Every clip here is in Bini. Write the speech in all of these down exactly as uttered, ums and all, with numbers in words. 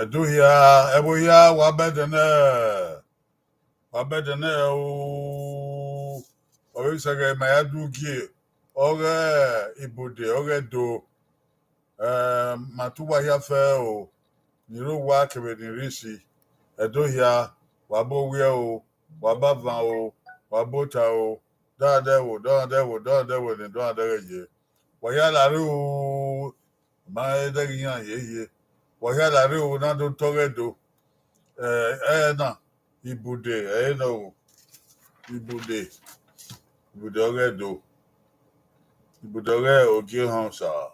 Ẹdo hia, ẹvbo hia, wa bẹdẹ nẹ, wa bẹdẹ nẹ o. Ọre sẹghẹ ma ya du gie, ọghe Ibude, ọghe Ẹdo. Eh, ma tu uwa hia fẹ o, ni rre owa kevbe ni rre isi. Ẹdo hia, wa bọ owiẹ o, wa bọ avan o, wa bọ ota o, dọhandẹ ẹvbo, dọhandẹ ẹvbo, dọhandẹ ẹvbo ne dọhandẹ ẹghẹ ye. Wa hia la rre o, ma ẹdẹghe iran ye ye. Wa hia la rre o, na do tọ ọghe Ẹdo. Eh, ẹna, Ibude, ẹre nọ o. Ibude, Ibude ọghe Ẹdo. Ibude ọghe Ogie Hon, sir.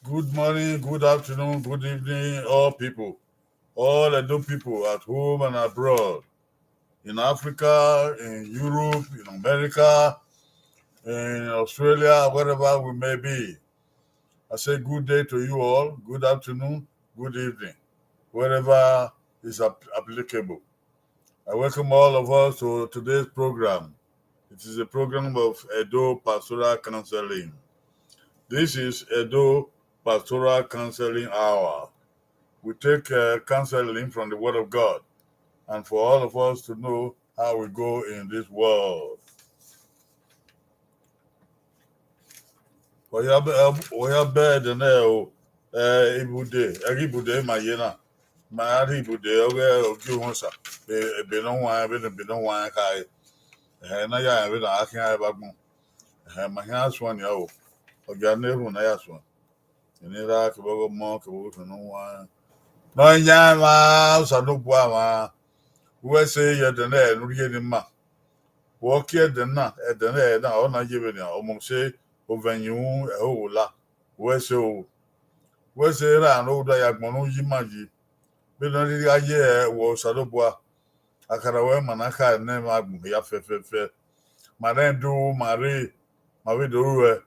Good morning, good afternoon, good evening, all people. All Edo people at home and abroad, in Africa, in Europe, in America, in Australia, wherever we may be. I say good day to you all, good afternoon, good evening, wherever is ap-, applicable. I welcome all of us to today's program. It is a program of Edo Pastoral Counseling. This is Edo Pastoral Counseling Hour. We take, uh, counseling from the Word of God and for all of us to know how we go in this world. Wa hia bẹdẹ nẹ o, eh, Ibude, ẹghe Ibude ma ye na. Ma rhie Ibude, ọghe Ogie Hon, sir. Ebe ne ọ huanrẹn, vbene ebe ne ọ huanrẹn khare. Ẹhẹn, ne a ya rẹn vbene a khian ẹre vbe agbọn. Ẹhẹn, ma khian suẹn nia o. Ọ gia ne erhunmwu ne a ya suẹn. Eni ra kevbe ọghe Ọmọ kevbe Osanobua. Ne ọ yan emwa, Osanobua mwa. Wẹ sẹ ye ẹdẹ nẹ ne u rhie ne ima. Wẹ ọ kie ẹdẹ na, ẹdẹ nẹ na, ọ na ye vbenian, ọmọ sẹ, ovẹn yin ru ẹhoho la. Wẹ sẹ o. Wẹ sẹ ra ne u da ya agbọn ne u yi ima yi. Vbene ọ rhirhi gha ye ẹre, wẹ Osanobua. Akhara wẹ ma na kha ne emwa agbọn hia fẹfẹfẹ. Ma rẹn do, ma rre, ma vbe do ruẹ,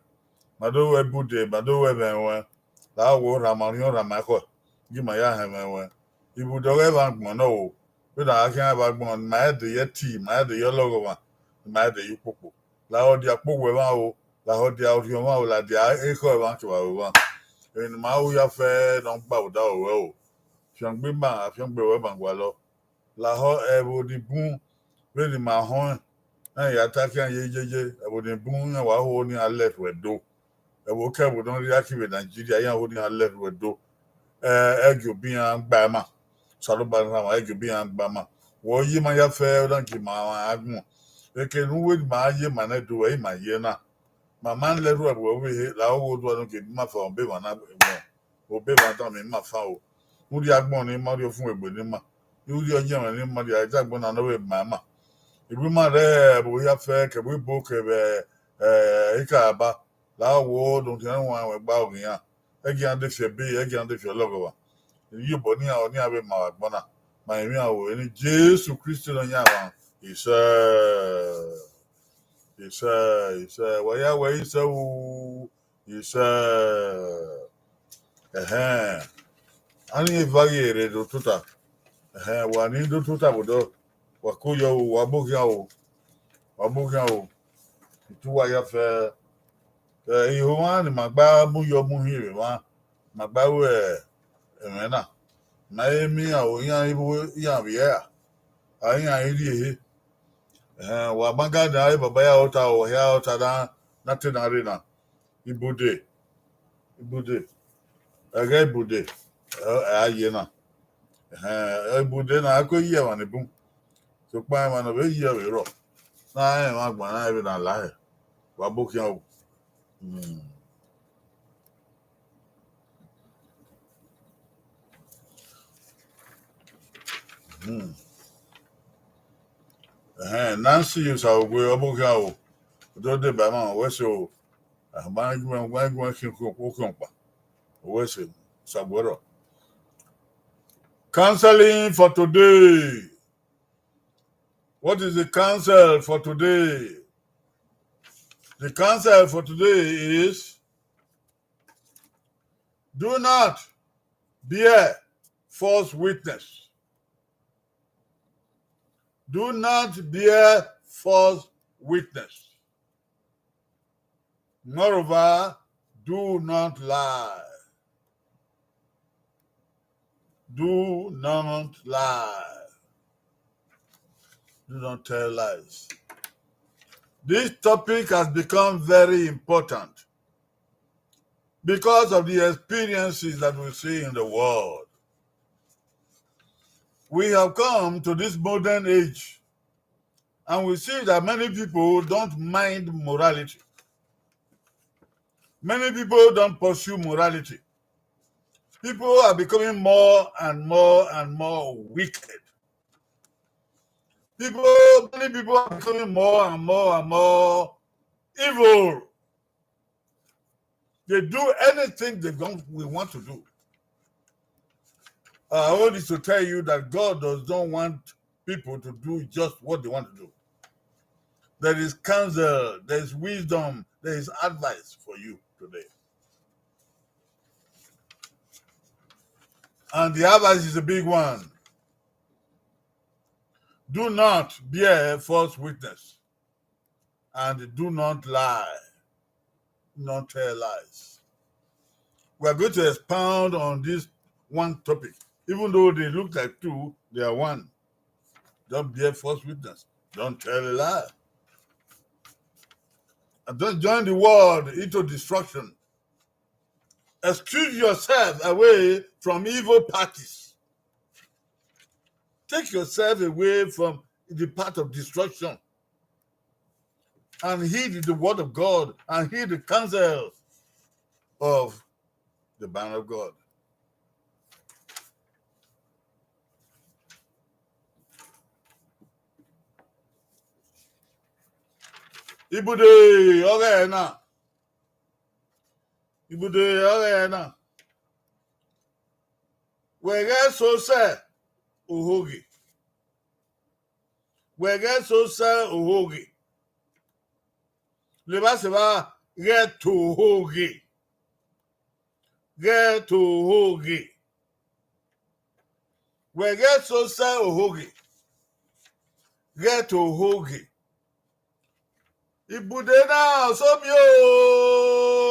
ma do ruẹ Ibude, ma do ruẹ ẹmwẹ ruẹ. La wẹ orhan ma rhiọn orhan ma ekhọe, gie ima ya họn ẹmwẹ ruẹ. Ibude ọghe ẹmwẹ agbọn nọ o, vbene a khian vbe agbọn, ma rẹn de ye ẹti, ma rẹn de ye ọlọghọmwa, ma rẹn de ye ukpokpo. Lahọ dia kpowẹ mwa o, lahọ dia orhiọn mwa o, la dia ekhọe mwa kevbe aro mwa. Emwi ne ima ru ya fẹ ne ọ gba vbe odaro ruẹ o. Fiangbe ima, a fiangbe ruẹ ma gualọ. Lahọ ẹvbo ni bun, vbene ima họẹn, iran ya ta khian ye yeye, ẹvbo ni bun iran wa ho ne iran lẹrhuẹ do. Ẹvbo ke ẹvbo ne ọ rhirhi gha khin vbe Nigeria, iran ho ne iran lẹrhuẹ do. Ẹ, ẹ gie obọ iran gba ima. Osanobua ne ọ rhan mwa, ẹ gie obọ iran gba ima. Wẹ ọ ye ima ya fẹ, ọ na gie ima agbọn. Eke ne uwẹ ne ima ye ima nẹ do, ẹ i ma ye na. Ma ma lẹrhuẹ vbe ovbe ehe, la ogho do ne gie ima fẹ, ọ be emwa na gbọn. Obọ emwa dan mẹ ima fan o. U rhie agbọn ne ima, u rhie ofun egbe ne ima, u rhie ọyẹnmwẹ ne ima, rhie agbọn na ne ọ vbe ma ima. Ibu ima rre ẹvbo hia fẹ, kevbe ibo kevbe, eh, ikaba, la wo do khian wan wẹ gba oghian. Ẹ gie iran de fi ẹbe, ẹ gie iran de fi ọlọghọmwa. Iyobọ ne iran, ne iran vbe ma vbe agbọn na. Ma emwi iran ru vbe ne Jesu Kristi Nọyaẹnmwa. Isẹ. Isẹ, isẹ, wa ya wẹ isẹ o. Isẹ. Ẹhẹn. A ni eva ghi rre do tota. Ẹhẹn, wa ni do tota vbe odọ. Wa ko yọ o, wa bọ khian o. Wa bọ khian o. Itu wa ya fẹ. Eh, ihomwa ne ima gba mu yọ mu hin vbe emwa, ma gba ru ẹmwẹ na. Ma he miẹn iran o, iran vbe, iran vbe ẹre ra, a iran i rhie ehe. Ẹhẹn, wa ma ga dan re baba ya ota, ọ hia ota na, na te na rre na. Ibude, Ibude, ẹghẹ Ibude, ẹ, ẹ a ye na. Ẹhẹn, Ibude na, a kue yi ẹmwẹ ni bun. Sokpan emwa ne ọ vbe yi ẹre vbe rrọọ, na rẹn emwa agbọn na vbe na lahẹ, wa bọ khian o. Hmm. Hmm. Ẹhẹn, Nancy Osaogbe, ọ bọ khian o. Ọ do deba ima, wẹ sẹ o. A ma gu, ma gu khian okhian ọkpa. Wẹ sẹ, Osaguẹrọ. Counseling for today. What is the counsel for today? The counsel for today is, do not bear false witness. Do not bear false witness. Moreover, do not lie. Do not lie. Do not tell lies. This topic has become very important because of the experiences that we see in the world. We have come to this modern age, and we see that many people don't mind morality. Many people don't pursue morality. People are becoming more and more and more wicked. People, many people are becoming more and more and more evil. They do anything they don't, we want to do. I want to tell you that God does not want people to do just what they want to do. There is counsel, there is wisdom, there is advice for you today. And the advice is a big one. Do not bear false witness, and do not lie. Not tell lies. We are going to expound on this one topic. Even though they look like two, they are one. Don't bear false witness. Don't tell a lie. And don't join the world into destruction. Excuse yourself away from evil parties. Take yourself away from the path of destruction and heed the word of God and heed the counsel of the man of God. Ibude ọghẹe na. Ibude ọghẹe na. Wẹ ghẹ so sẹ ohoghe. Wẹ ghẹ so sẹ ohoghe. Levba sẹ evba, ghẹ to ohoghe. Ghẹ to ohoghe. Wẹ ghẹ so sẹ ohoghe. Ghẹ to ohoghe. Ibude na, ọsọmi o,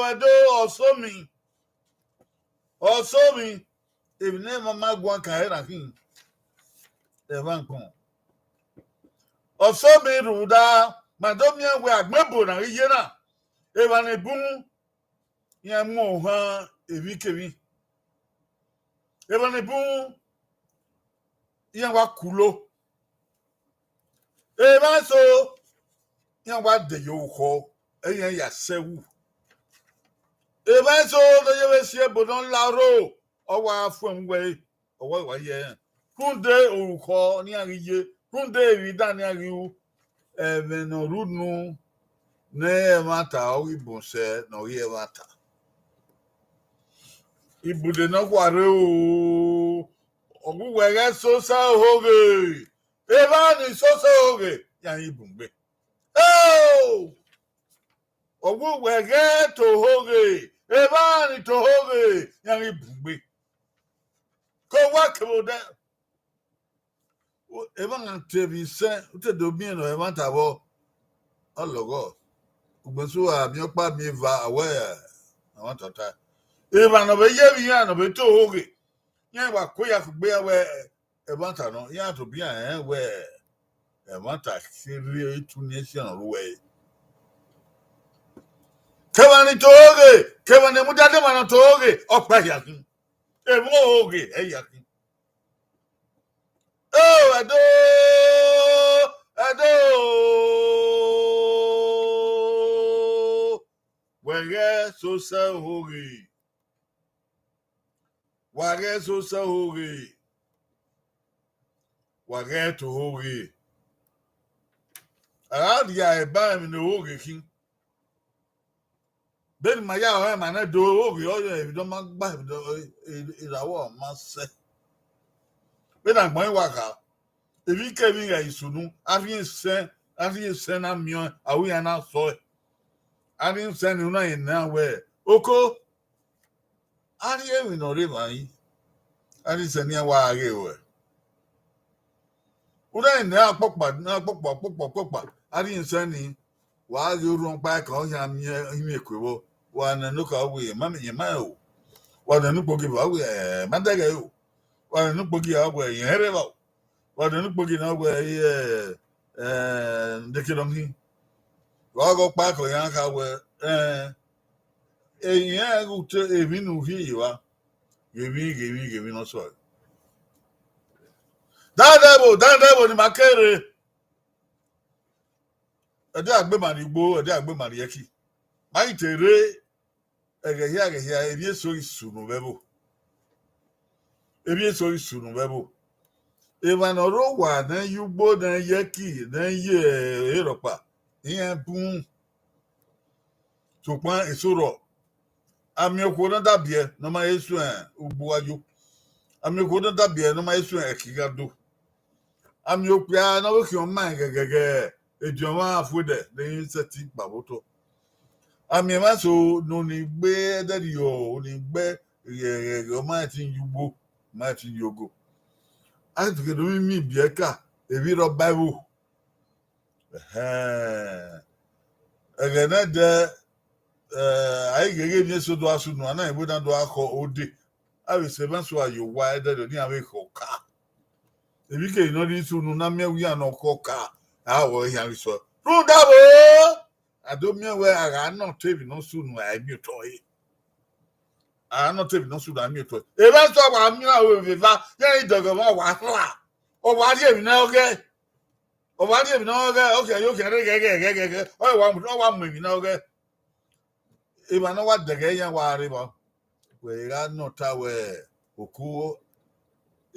Ẹdo, ọsọmi. Ọsọmi, emwi ne emwa ma guan kan ẹre na khin. Ẹmwẹ agbọn. Ọsọmi rhunmwuda, ma do miẹn wẹ agbọn ebo na ghi ye na, emwa ni bun iran mu ohan emwikemwi. Emwa ni bun iran wa kulo. Emwa eso iran wa de ye orukhọ, iran ya sẹ wu. Emwa eso ne ye vbe si ebo ne ọ la oro, ọ wa fuẹn uwẹ, ọ wa wa ye ẹnrẹn. Rhunmwuda orukhọ ne iran ghi ye, rhunmwuda emwi dan ne iran ghi ru, ẹmwẹ ne ọ rre unu ne ẹmwata ọ ghi bun sẹ ne ọ ghi ẹmwata. Ibude ne ọ khua rre o, ọ gu wẹ ghẹ so sẹ ohoghe, evba ni so sẹ ohoghe, iran ghi bun gbe. Eo! Ọ gu wẹ ghẹ to ohoghe, evba ni to ohoghe, iran ghi bun gbe. Ke owa kevbe odẹ. Emwa na te vbe isẹn, u te do miẹn ne ẹmwata vbọ, ọ lọghọ. Ugbẹn sẹ uwa miẹn ọkpa miẹn eva, a wẹ ẹmwata ta. Emwa ne ọ vbe ye vbe iran ne ọ vbe to ohoghe, iran wa ku ya kugbe iran wẹ ẹmwata nọ, iran tobọ iran rẹn wẹ ẹmwata kherhe itu ni esian ne ọ ru ẹre. Kevba ni to ohoghe, kevba ni mudia de emwa ne ọ to ohoghe, ọkpa hia khin. Emwa ohoghe ẹ hia khin. O Ẹdo, Ẹdo, wẹ ghẹ so sẹ ohoghe. Wa ghẹ so sẹ ohoghe. Wa ghẹ to ohoghe. A gha rhie ẹre ba emwi ne ohoghe khin. Vbene ima ya rẹn ma nẹ do, ohoghe ọre emwi ne ọ ma gba, emwi ne ọ, e, e, irawọ ma sẹ. Vbene agbọn wa kha, emwikemwi gha ye sunu, a rhie isẹn, a rhie isẹn na miẹn ọẹn, a ru iran na sẹ ọe. A rhie isẹn ni u na rẹn ne iran wẹ, oko, a rhie emwi ne ọ rre emwa yi, a rhie isẹn ne iran wa ghe ruẹ. U na rẹn ne iran kpọkpa, ne iran kpọkpa, kpọkpa, kpọkpa, a rhie isẹn ni, wa ghe orhuọn ọkpa ẹkan ọ khian miẹn imiẹn eku vbọ, wa nene okaro wẹ, ma miẹn ma o. Wa nene ukpogieva wẹ, ma dẹghe o. Wa nene ukpogi a wẹ, irẹn rre evba o. Wa nene ukpogi na wẹ, eh, eh, ndekere ọmwi. Wa ghe ọkpa kọ iran kha wẹ, eh, irẹn ghe ute emwi ne u rhie ye evba, ghe emwi, ghe emwi, ghe emwi ne ọ sọe. Dandẹ vbo, dandẹ vbo ne ima kere. Ẹdẹ a gbe ma rrie ugbo, ẹdẹ a gbe ma rrie ẹki. Ma ghi te rre, ẹghẹ hia, ẹghẹ hia, emwi eso ghi sunu vbe ẹvbo. Emwi eso ghi sunu vbe ẹvbo. Emwa ne ọ rre owa ne ẹ ye ugbo, ne ẹ ye ẹki, ne ẹ ye erhọkpa, iran bun. Sokpan eso rrọọ, a miẹn okhuo ne ọ da biẹ ne ọ ma he suẹn ugbo gha yo. A miẹn okhuo ne ọ da biẹ ne ọ ma he suẹn ẹki gha do. A miẹn okpia ne ọ vbe khian ọmaẹn ghẹghẹghẹ, ediọn mwa fuẹdẹ ne ẹ i sẹtin kpao vbe otọ. A miẹn emwa eso ne ọni gbe ẹdẹrriọ, ọni gbe ghẹghẹghẹ, ọ ma rẹn ẹtin ye ugbo, ọ ma rẹn ẹtin ye ogo. A te ke do miẹn ibiẹka, emwi rre ọba ẹvbo. Ẹhẹn. Ẹghẹ ne ẹdẹ, eh, a i gheghe emwi eso do gha sunu, a na wẹ na do gha khọ ode. A vbe sẹ emwa eso a ye owa ẹdẹrriọ ne iran vbe khọ ọka. Emwi kevbe ne ọ rhie sunu ne a miẹn wẹ iran ne ọ khọ ọka, a wẹ iran ghi sọ. Rhunmwuda vbo, a do miẹn wẹ a gha nọ te emwi ne ọ sunu, a i miẹn otọ ẹre. A gha nọ te emwi ne ọ sunu, a i miẹn otọ ẹre. Emwa eso wa miẹn aro vbe eva, iran i dọghe ọmwa wa hra. Ọ wa rhie emwi ne ọ ghẹ. Ọ wa rhie emwi ne ọ ghẹ, ọ khian yo khian rre ghẹghẹghẹ, ọ wa mu, ọ wa mu emwi ne ọ ghẹ. Emwa ne ọ wa dẹghẹ iran wa rre evba. Wẹ gha nọ ta wẹ, oku,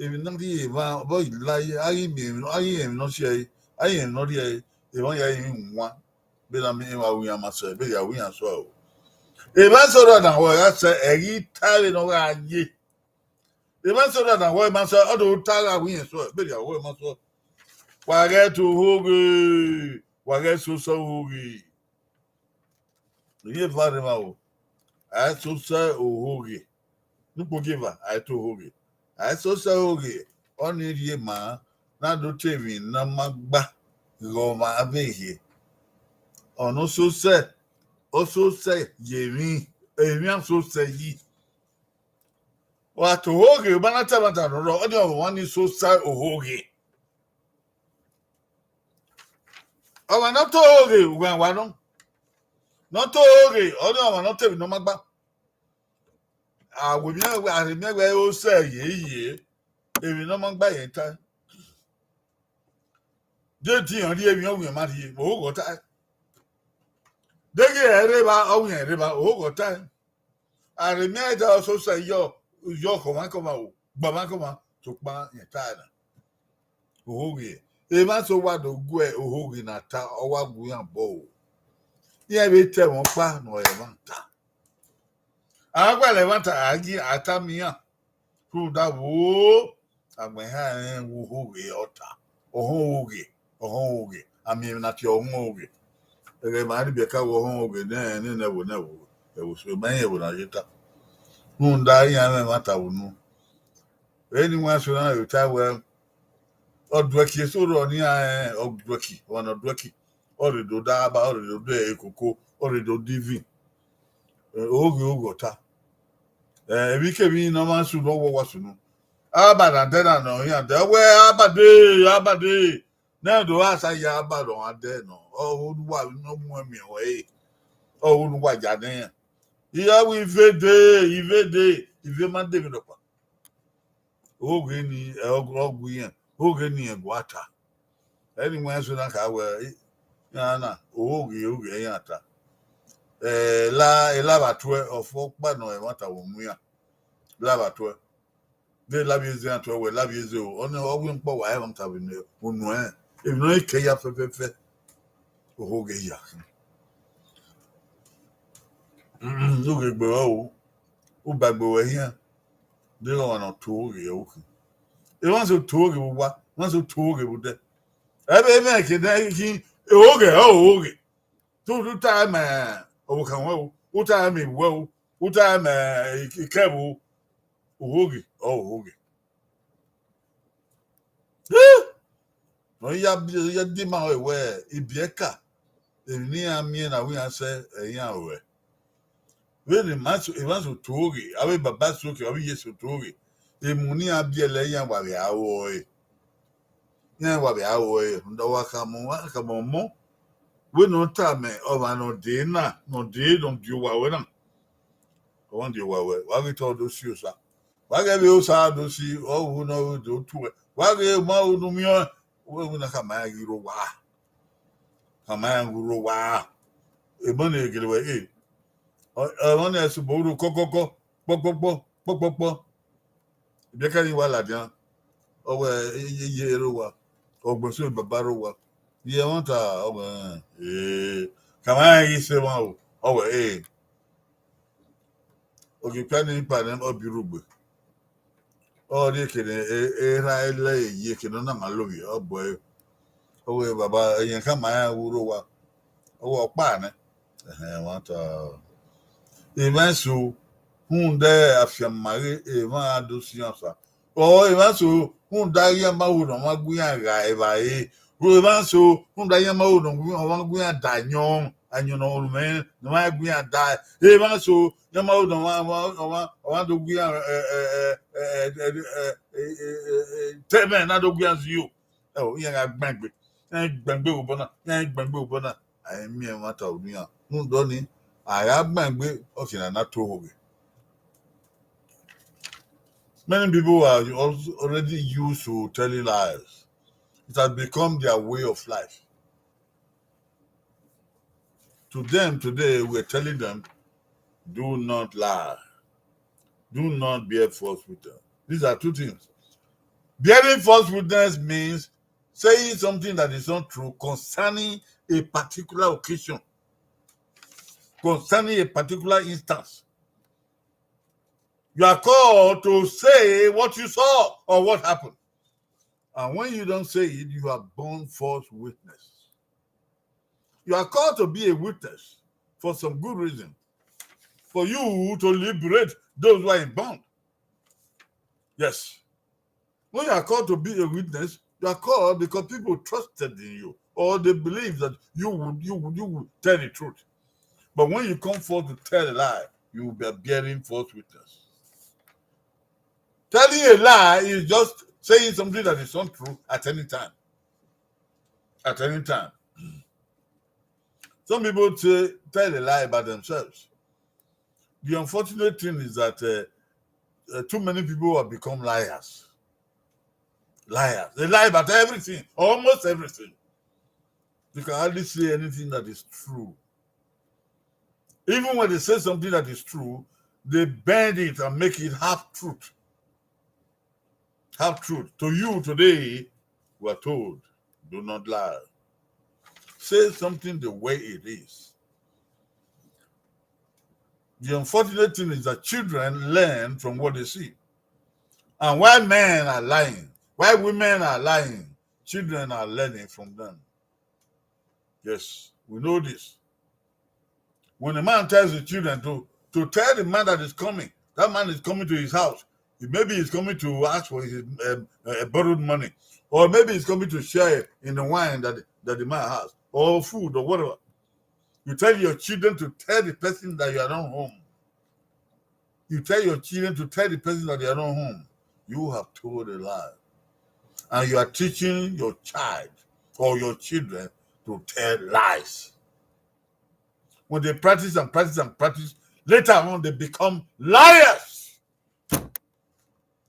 emwi ne ọ rhie emwa, ọbọ i la ye, a ghi miẹn emwi, a ghi rẹn emwi ne ọ si ẹre, a ghi rẹn emwi ne ọ rhie ẹre, emwa ya emwi wan, vbene a miẹn emwa ru iran ma sẹ, vbe ya ru iran sẹ o. Emwa eso rre na wẹ gha sẹ, ẹ ghi ta vbene ọ gha ye. Emwa eso rre na wẹ ma sẹ, ọ do ta gha ru iran sẹ, vbe ya wẹ ma sẹ. Wa ghẹ te ohoghe, wa ghẹ sosa ohoghe. Ivie eva rre emwa o, a i sosa ohoghe. Ne ukpogieva, a i ta ohoghe. A i sosa ohoghe, ọnii rhie ma na do te emwi ne ọ ma gba ghe ọmwa vbe hie. Ọ ne ọ sosa, ọ sosa ye emwi, emwi a sosa yi. Wa ta ohoghe, ma na ta ẹmwata ne ọ rrọọ, ọnii ọmwa ni sosa ohoghe. Ọmwa ne ọ ta ohoghe, uwa wa nọ. Ne ọ ta ohoghe, ọnii ọmwa ne ọ ta emwi ne ọ ma gba. A wẹ miẹn wẹ, a rhe miẹn wẹ osẹ ye ye, emwi ne ọ ma gba ye ta. De edian rhie emwi ọghe ma rhie, ohoghe ọ ta. De ghi ẹre rre evba, ọghe rre evba, ohoghe ọ ta. A rhe miẹn da ọsọsẹ yọ, yọ kọmwa kọmwa o, gbọmwa kọmwa, sokpan rẹn ta na. Ohoghe, emwa eso wa do gu ohoghe na ta, ọ wa gu iran obọ o. Iran vbe ta ẹmwẹ ọkpa ne ọ re ẹmwata. A gualọ ẹmwata, a ghi a tama iran. Rhunmwuda vbo, agbọn ehan rẹn vbe ohoghe ọta. Ọhọn ohoghe, ọhọn ohoghe, a miẹn emwi na tie ọhọn ohoghe. Ẹghẹ ma rhie ibiẹka wẹ ọhọn ohoghe, nẹ, nene ẹvbo, nene ẹvbo, ẹvbo so, ma rẹn ẹvbo na ye ta. Rhunmwuda iran mwẹ ẹmwata vbe unu. Vbene iwan eso na vbe ta wẹ, ọduẹki eso rrọọ ne iran rẹn, ọduẹki, ọmwa ne ọduẹki, ọ rhe do da aba, ọ rhe do da ekoko, ọ rhe do da ivin. Eh, ohoghe, ohoghe ọta. Eh, emwikemwi ne ọ ma sunu, ọ wẹ ọ wa sunu. Aba na dẹ na nọ iran dẹ, ọ wẹ aba dee, aba dee. Ne do gha sa ya aba nọ gha dẹ nọ, ọ ho ne uwa ne ọ mu ẹmiẹn ruẹ re, ọ ho ne uwa ya nẹ iran. Iran wẹ ive dee, ive dee, ive ma de emwi nọkpa. Ohoghe ni, ẹ, ọ gu iran, ohoghe ni rẹn gua ta. Ẹni wẹn so na kha wẹ, iran na, ohoghe, ohoghe iran ta. Eh, la, ela vba tuẹ, ọfọ ọkpa nọ ẹmwata vbe unu iran. La vba tuẹ. De lavbiẹ eze iran tuẹ wẹ, lavbiẹ eze o, ọnii ọ wẹ kpọ wa ẹmwata vbe unu ẹnrẹn. Emwi ne ọ i ke ya fẹfẹfẹ. Ohoghe ya khin. Ohoghe gbe ruẹ o, u ba gbe ruẹ hian, deghẹ ọmwa ne ọ ta ohoghe ọ khin. Emwa eso ta ohoghe vbe owa, emwa eso ta ohoghe vbe odẹ. Ẹvbo mwẹ ke nẹ khin, ohoghe, ọ ohoghe. Te u ta ma ọvbokhan ruẹ o, u ta ma ivbi uwẹ o, u ta ma ikẹvbo o, ohoghe, ọ ohoghe. Nọ ya, ya dima ruẹ wẹ ibiẹka, emwi ne iran miẹn ne avbe iran sẹ, ẹ iran ruẹ. Vbene emwa eso, emwa eso ta ohoghe, avbe baba eso ke, avbe iye eso ta ohoghe. Emu ne iran biẹlẹ iran wa vbe aro ẹre. Iran wa vbe aro ẹre, rhunmwuda wa khama, wa khama ọmọ. Wẹ ne ọ tama ọmwa ne ọ dee na, ne ọ dee ne ọ die owa ruẹ na. Ọmwa die owa ruẹ, wa ghi te ọ do si Osa. Wa ghẹ vbe Osa do si, ọ wu ne ọ do tuẹ. Wa ghe ma unu miẹn, wẹ wẹ na khama iran ghi rre owa. Khama iran ghi rre owa. Emọ ne gele wẹ, e. Ọ, ọmọ ne ẹsẹ obọ ru kọkọkọ, kpọkpọkpọ, kpọkpọkpọ. Ibiẹka ni wa ladian, ọ wẹ, e, e, e, ye rre owa, ọ gbẹn so baba rre owa. Ye ẹmwata, ọ wẹ, e, khama iran ghi sẹ emwa o, ọ wẹ, e. Ogiekpa ni kpa nẹ, ọ bi rhugbe. Ọ rhie eke ne e, erha ẹlẹ ye eke ne ọ na ma lovbiẹ, ọ bọ ẹre. Ọ wẹ, baba, ẹyẹn khama iran ghi rre owa. Ọ wẹ, ọkpa nẹ. Ẹhẹn, ẹmwata. Emwa eso, rhunmwuda afianma ghe emwa a do si iran osa. Ọ, emwa eso, rhunmwuda iran ma ho ne ọmwa gu iran gha evbare. Emwa eso, rhunmwuda iran ma ho ne ọmwa gu iran da ayọn, ayọn ne ọ ru mwẹ, ne ọmwa gu iran da. Emwa eso, iran ma ho ne ọmwa, ọmwa, ọmwa, ọmwa do gu iran, ẹ, ẹ, ẹ, ẹ, ẹ, ẹ, ẹ, ẹ, ẹ, tẹmẹ na do gu iran zio. Ẹ, iran gha gban egbe, iran gban egbe vbe obọ na, iran gban egbe vbe obọ na. A i miẹn ẹmwata unu iran. Rhunmwuda ọnii, a gha gban egbe, ọ khian na na to ohoghe. Many people are also already used to telling lies. It has become their way of life. To them today, we're telling them, do not lie. Do not bear false witness. These are two things. Bearing false witness means saying something that is not true concerning a particular occasion, concerning a particular instance. You are called to say what you saw or what happened. And when you don't say it, you have borne false witness. You are called to be a witness for some good reason, for you to liberate those who are in bond. Yes. When you are called to be a witness, you are called because people trusted in you, or they believe that you would, you would, you would tell the truth. But when you come forth to tell a lie, you will be bearing false witness. Telling a lie is just saying something that is not true at any time. At any time. Some people say, tell a lie about themselves. The unfortunate thing is that, uh, uh, too many people have become liars. Liars. They lie about everything, almost everything. You can hardly say anything that is true. Even when they say something that is true, they bend it and make it half truth. Half truth. To you today, we are told, do not lie. Say something the way it is. The unfortunate thing is that children learn from what they see. And while men are lying, while women are lying, children are learning from them. Yes, we know this. When a man tells the children to, to tell the man that is coming, that man is coming to his house, maybe he's coming to ask for his, um, uh, borrowed money, or maybe he's coming to share in the wine that, that the man has, or food, or whatever. You tell your children to tell the person that you are not home. You tell your children to tell the person that they are not home. You have told a lie. And you are teaching your child or your children to tell lies. When they practice and practice and practice, later on they become liars.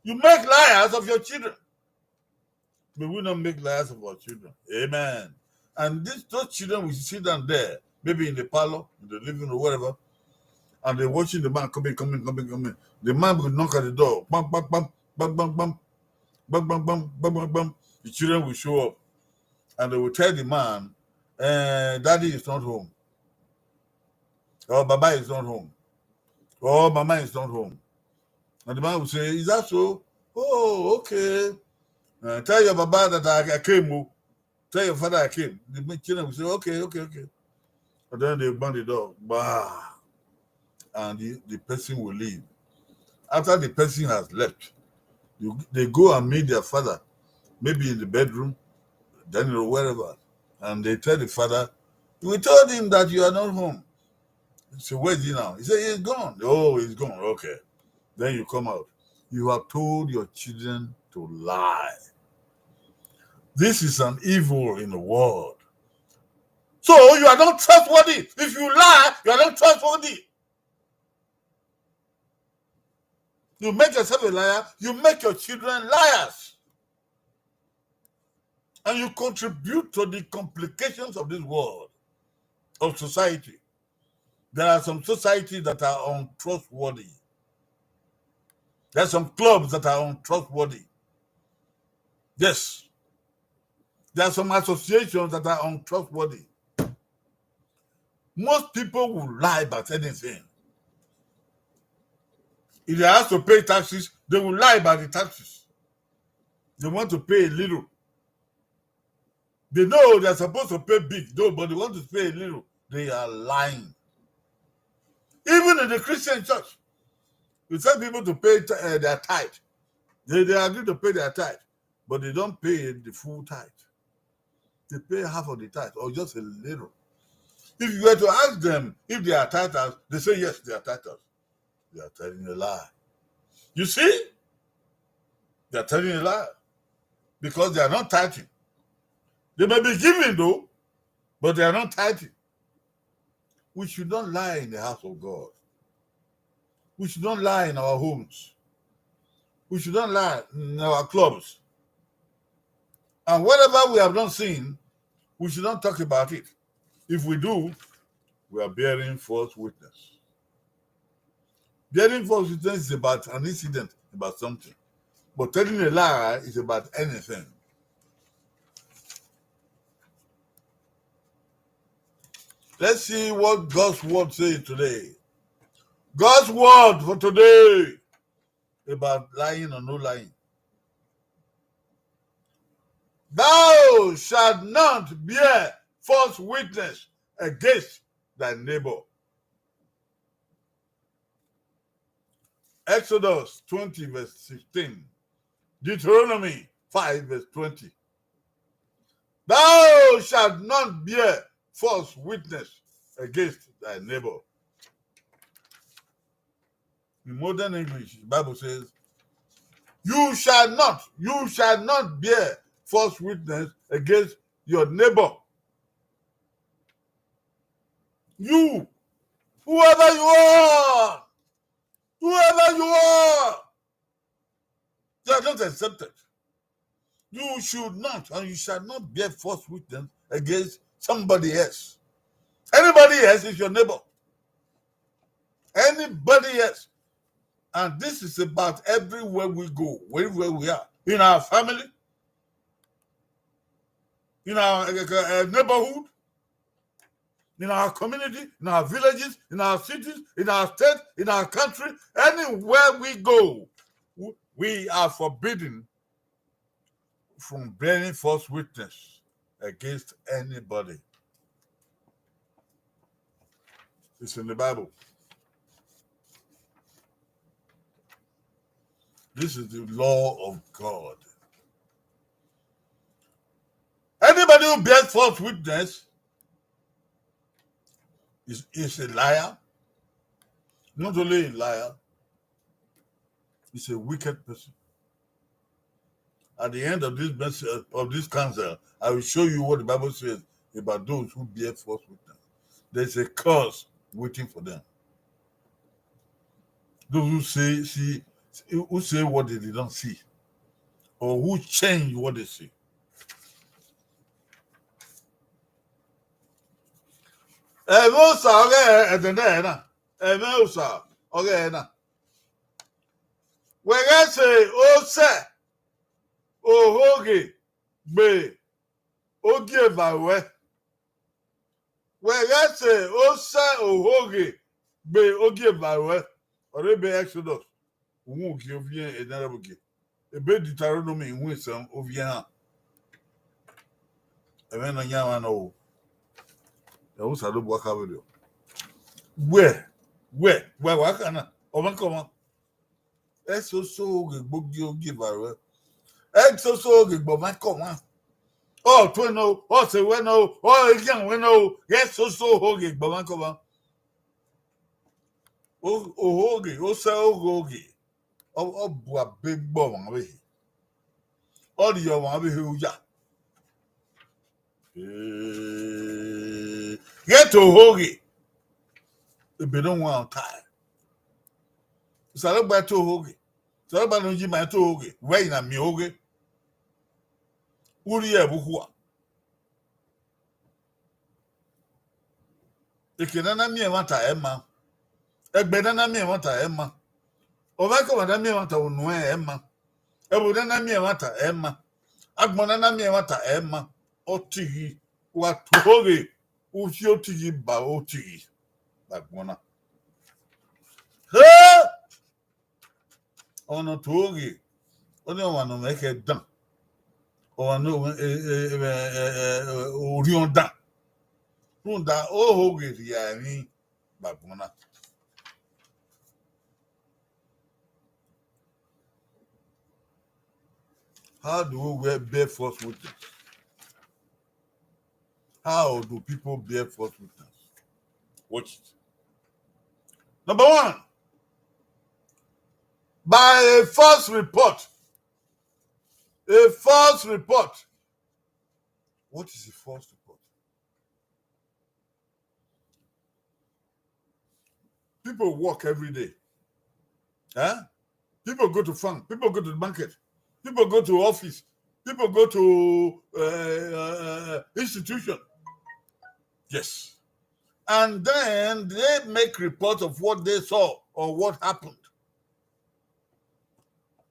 You make liars of your children. May we not make liars of our children. Amen. And these, those children will sit down there, maybe in the parlor, in the living room, wherever, and they're watching the man coming, coming, coming, coming. The man will knock at the door. Bam, bam, bam, bam, bam, bam, bam, bam, bam, bam, bam, bam. The children will show up, and they will tell the man, eh, "Daddy is not home," or "Baba is not home," or "Mama is not home." And the man will say, "Is that so? Oh, okay. Uh, tell your baba that I, I came. Oh. Tell your father I came." The children will say, "Okay, okay, okay." And then they bang the door. Bah. And the, the person will leave. After the person has left, you, they go and meet their father, maybe in the bedroom, dining room, wherever. And they tell the father, "We told him that you are not home." So, "Where is he now?" He said, "He's gone." "Oh, he's gone. Okay." Then you come out. You have told your children to lie. This is an evil in the world. So you are not trustworthy. If you lie, you are not trustworthy. You make yourself a liar, you make your children liars. And you contribute to the complications of this world, of society. There are some societies that are untrustworthy. There are some clubs that are untrustworthy. Yes. There are some associations that are untrustworthy. Most people will lie about anything. If they have to pay taxes, they will lie about the taxes. They want to pay a little. They know they're supposed to pay big, though, but they want to pay a little. They are lying. Even in the Christian church, you tell people to pay ti- uh, their tithe. They, they agree to pay their tithe, but they don't pay the full tithe. They pay half of the tithe or just a little. If you were to ask them if they are tithers, they say, "Yes, they are tithers." They are telling a lie. You see? They are telling a lie because they are not tithing. They may be giving though, but they are not tithing. We should not lie in the house of God. We should not lie in our homes. We should not lie in our clubs. And whatever we have not seen, we should not talk about it. If we do, we are bearing false witness. Bearing false witness is about an incident, about something. But telling a lie is about anything. Let's see what God's word says today. God's word for today about lying or no lying. Thou shalt not bear false witness against thy neighbor. Exodus twenty, verse sixteen. Deuteronomy five, verse twenty. Thou shalt not bear false witness against thy neighbor. In modern English, the Bible says, "You shall not, you shall not bear false witness against your neighbor." You, whoever you are, whoever you are, you are not exempted. You should not, and you shall not bear false witness against somebody else. Anybody else is your neighbor. Anybody else. And this is about everywhere we go, wherever we are, in our family, in our uh, uh, neighborhood, in our community, in our villages, in our cities, in our state, in our country, anywhere we go, w- we are forbidden from bearing false witness against anybody. It's in the Bible. This is the law of God. Anybody who bears false witness is, is a liar. Not only a liar, he's a wicked person. At the end of this message, of this counsel, I will show you what the Bible says about those who bear false witness. There's a curse waiting for them. Those who say, see, who say what they did not see, or who change what they see. Ẹmwẹ Osa ọghe ẹdẹnẹrẹ na, ẹmwẹ Osa ọghe ẹre na. Wẹ ghẹ sẹ osẹ ohoghe gbe ogieva ruẹ. Wẹ ghẹ sẹ osẹ ohoghe gbe ogieva ruẹ. Ọre ebe Exodus, uhunmwu ugie ovbi ẹnẹrhẹvbugie. Ebe Deuteronomy, uhunmwu isẹn ovbi ẹnrẹn. Ẹmwẹ ne ọ yan mwa nọ o. Ẹ Osanobua kha vberriọ. Wẹ, wẹ, wẹ wa kha na, ọmwaikọmwa. Ẹsoso ghe gbe ogie ogieva ruẹ. Ẹsoso ghe gbe ọmwaikọmwa. Ọ tuẹ nọ o, ọ sẹ ruẹ nọ o, ọ eghian ruẹ nọ o, ghẹ soso ohoghe gbe ọmwaikọmwa. O- Ohoghe, osẹ ohoghe. ọ, ọ bu abe gbe ọmwa ọvbehe, ọ rhie ọmwa ọvbehe uya. Eh, ghẹ to ohoghe, ebe ne ọ wan ta ẹe. Osanobua to ohoghe, Osanobua ne ọ yi ima to ohoghe, wẹ i na miẹn ohoghe, u rhie ẹvbo ukhua. Eke ne a na miẹn ẹmwata, ẹ ma. Ẹgbẹ ne a na miẹn ẹmwata, ẹ ma. Ọmwaikọmwa ne a miẹn ẹmwata, unu ẹnrẹn, ẹ ma. Ẹvbo ne a na miẹn ẹmwata, ẹ ma. Agbọn ne a na miẹn ẹmwata, ẹ ma. Ọtighi, wa to ohoghe, u fi otighi ba otighi vbe agbọn na. He! Ọmwa ne ọ to ohoghe, ọnii ọmwa ne ọ mwẹ khẹ dan, ọmwa ne ọ mwẹ, eh, eh, eh, eh, eh, orhiọn dan. Rhunmwuda ohoghe rhia emwi vbe agbọn na. How do we bear false witness? How do people bear false witness? Watch it. Number one, by a false report. A false report. What is a false report? People work every day. Eh? People go to farm. People go to the market. People go to office. People go to, uh, uh, institution. Yes. And then they make report of what they saw or what happened.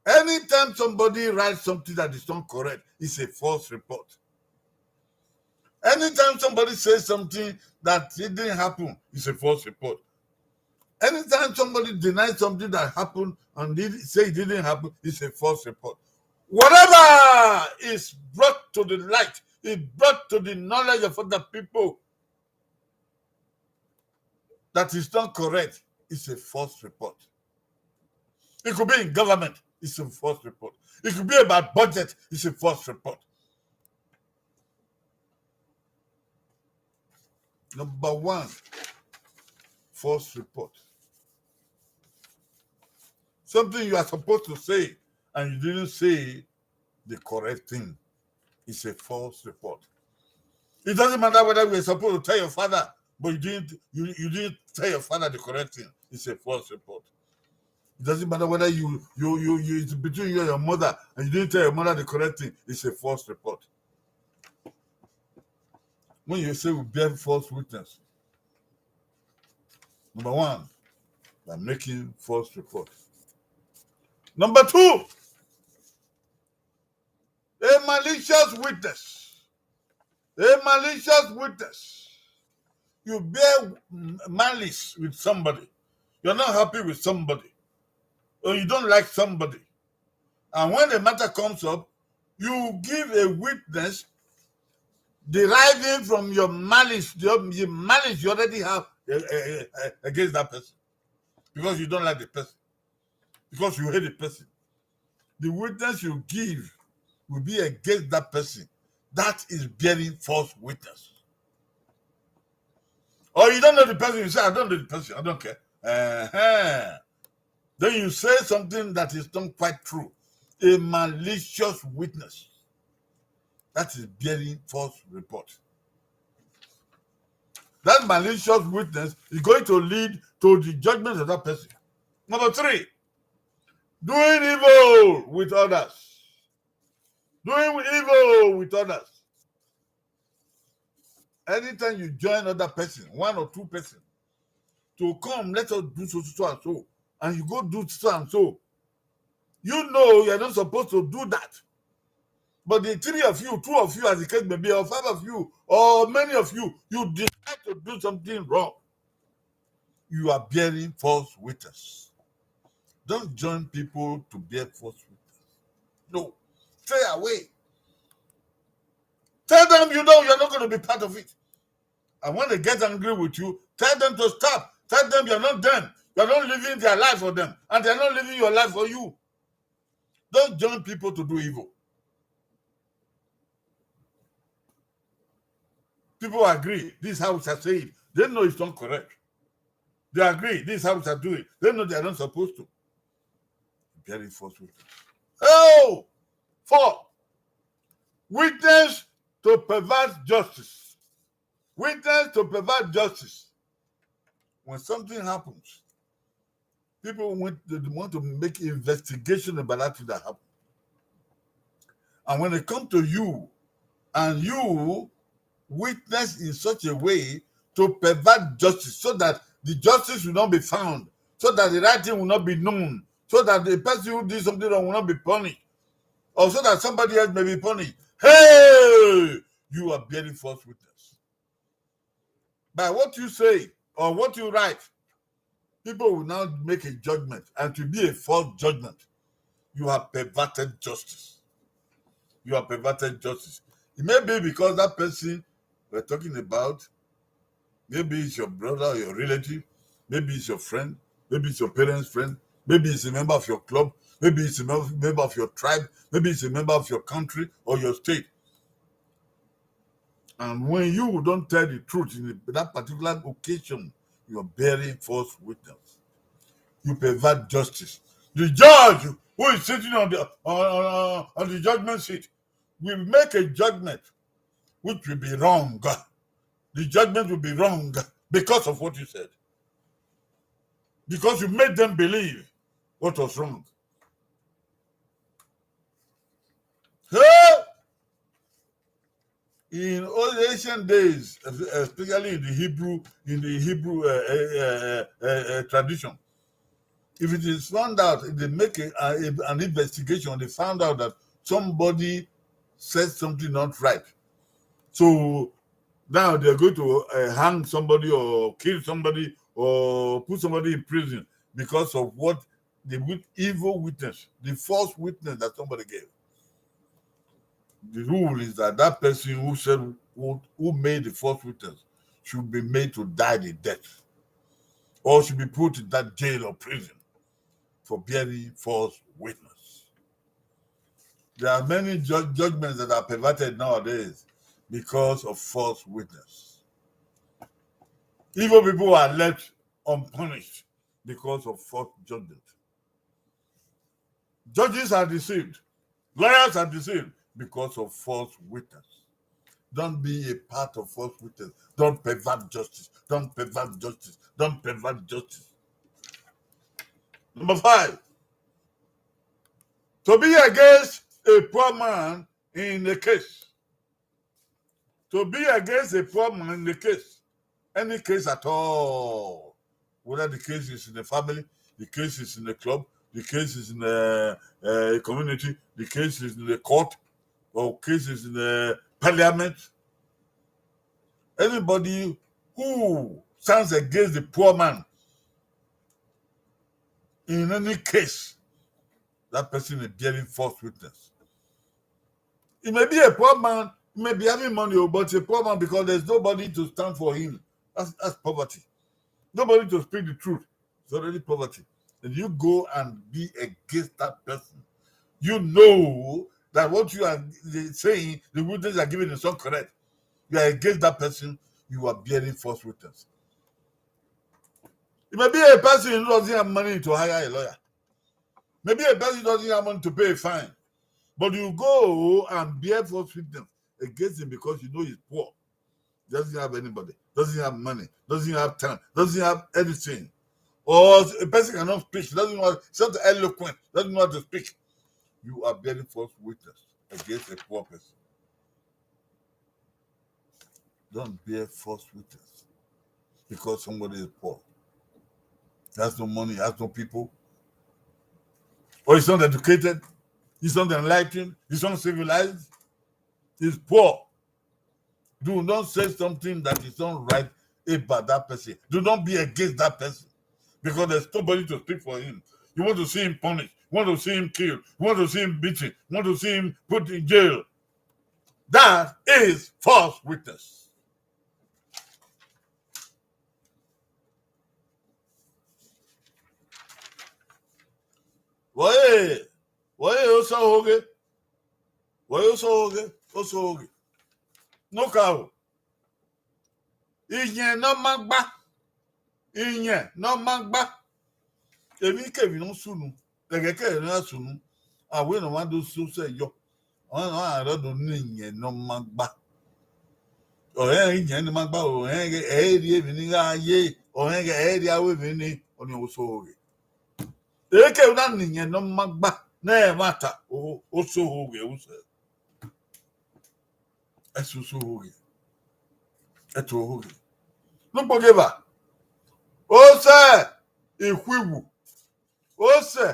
Anytime somebody writes something that is not correct, it's a false report. Anytime somebody says something that it didn't happen, it's a false report. Anytime somebody denies something that happened and did say it didn't happen, it's a false report. Whatever is brought to the light, is brought to the knowledge of other people that is not correct, it's a false report. It could be in government, it's a false report. It could be about budget, it's a false report. Number one, false report. Something you are supposed to say and you didn't say the correct thing is a false report. It doesn't matter whether you were supposed to tell your father, but you didn't, you, you didn't tell your father the correct thing. It's a false report. It doesn't matter whether you, you, you, you, it's between you and your mother, and you didn't tell your mother the correct thing. It's a false report. When you say we bear false witness, number one, by making false report. Number two, a malicious witness. A malicious witness. You bear m-, malice with somebody. You're not happy with somebody. Or you don't like somebody. And when the matter comes up, you give a witness deriving from your malice, the, the malice you already have, eh, eh, eh, against that person. Because you don't like the person. Because you hate the person. The witness you give will be against that person. That is bearing false witness. Or you don't know the person, you say, "I don't know the person, I don't care." Uh-huh. Then you say something that is not quite true. A malicious witness. That is bearing false report. That malicious witness is going to lead to the judgment of that person. Number three, doing evil with others. Doing evil with others. Anytime you join other person, one or two person, to come, "Let us do so, so, so, and so," and you go do so and so, you know you're not supposed to do that. But the three of you, two of you, as the case may be, or five of you, or many of you, you decide to do something wrong. You are bearing false witness. Don't join people to bear false witness. No. Stay away. Tell them you don't, you're not going to be part of it. And when they get angry with you, tell them to stop. Tell them you're not them. You're not living their life for them. And they're not living your life for you. Don't join people to do evil. People agree, this is how we shall say it. They know it's not correct. They agree, this is how we shall do it. They know they are not supposed to. Bearing false witness. Oh, four. Witness to pervert justice. Witness to pervert justice. When something happens, people want, they want to make investigation about that thing that happened. And when it comes to you, and you witness in such a way to pervert justice, so that the justice will not be found, so that the right thing will not be known, so that the person who did something wrong will not be punished, or so that somebody else may be punished. Hey, you are bearing false witness. By what you say or what you write, people will now make a judgment, and to be a false judgment, you have perverted justice. You have perverted justice. It may be because that person we're talking about, maybe it's your brother or your relative, maybe it's your friend, maybe it's your parents' friend, maybe it's a member of your club, maybe it's a mem- member of your tribe, maybe it's a member of your country or your state. And when you don't tell the truth in that particular occasion, you're bearing false witness. You pervert justice. The judge who is sitting on the on, on, on the judgment seat will make a judgment which will be wrong. The judgment will be wrong because of what you said. Because you made them believe what was wrong. Hey! In old ancient days, especially in the Hebrew, in the Hebrew uh, uh, uh, uh, tradition, if it is found out, if they make a, a, an investigation, they found out that somebody said something not right. So now they're going to uh, hang somebody or kill somebody or put somebody in prison because of what the wit- evil witness, the false witness that somebody gave. The rule is that that person who said, who, who made the false witness should be made to die the death, or should be put in that jail or prison for bearing false witness. There are many ju- judgments that are perverted nowadays because of false witness. Evil people are left unpunished because of false judgment. Judges are deceived. Lawyers are deceived because of false witness. Don't be a part of false witness. Don't pervert justice. Don't pervert justice. Don't pervert justice. Number five, to be against a poor man in a case. To be against a poor man in a case, any case at all, whether the case is in the family, the case is in the club, the case is in the uh, community, the case is in the court, or cases in the parliament. Anybody who stands against the poor man in any case, that person is bearing false witness. He may be a poor man, he may be having money, oh, but a poor man because there's nobody to stand for him. That's, that's poverty. Nobody to speak the truth. It's already poverty. And you go and be against that person. You know that what you are saying, the witness you are giving is not correct. You are against that person, you are bearing false witness. It may be a person who doesn't have money to hire a lawyer. Maybe a person doesn't have money to pay a fine. But you go and bear false witness against him because you know he's poor. Doesn't have anybody, doesn't have money, doesn't have time, doesn't have anything. Or a person cannot speak, doesn't know, it's not eloquent, doesn't know how to speak. You are bearing false witness against a poor person. Don't bear false witness because somebody is poor. He has no money, he has no people. Or he's not educated, he's not enlightened, he's not civilized, he's poor. Do not say something that is not right about that person. Do not be against that person because there's nobody to speak for him. You want to see him punished. You want to see him killed. You want to see him beaten. You want to see him put in jail. That is false witness. Wọẹ, wọẹ, Osahoge. Wọẹ, Osahoge, Osahoge. Nokaro. Iyẹn ne ọ ma gba. Iyẹn ne ọ ma gba. Emwi kevbe ne ọ sunu. Ẹghẹ kẹrẹ ne a sunu, a wẹ ne ọmwa do so sẹ yọ, ọmwa rẹ do ne iyẹn ne ọ ma gba. Ọ rẹn iyẹn ne ọ ma gba, ọ rẹn ghẹ ẹ i rhie emwi ni gha ye, ọ rẹn ghẹ ẹ i rhie aro emwi ni, ọnii ọ so ghe. Eke u na ne iyẹn ne ọ ma gba ne ẹmwata, o so ghe usẹ. Ẹsoso ohoghe, ẹto ohoghe. Nukpogeba, osẹ ikhuiwu, osẹ,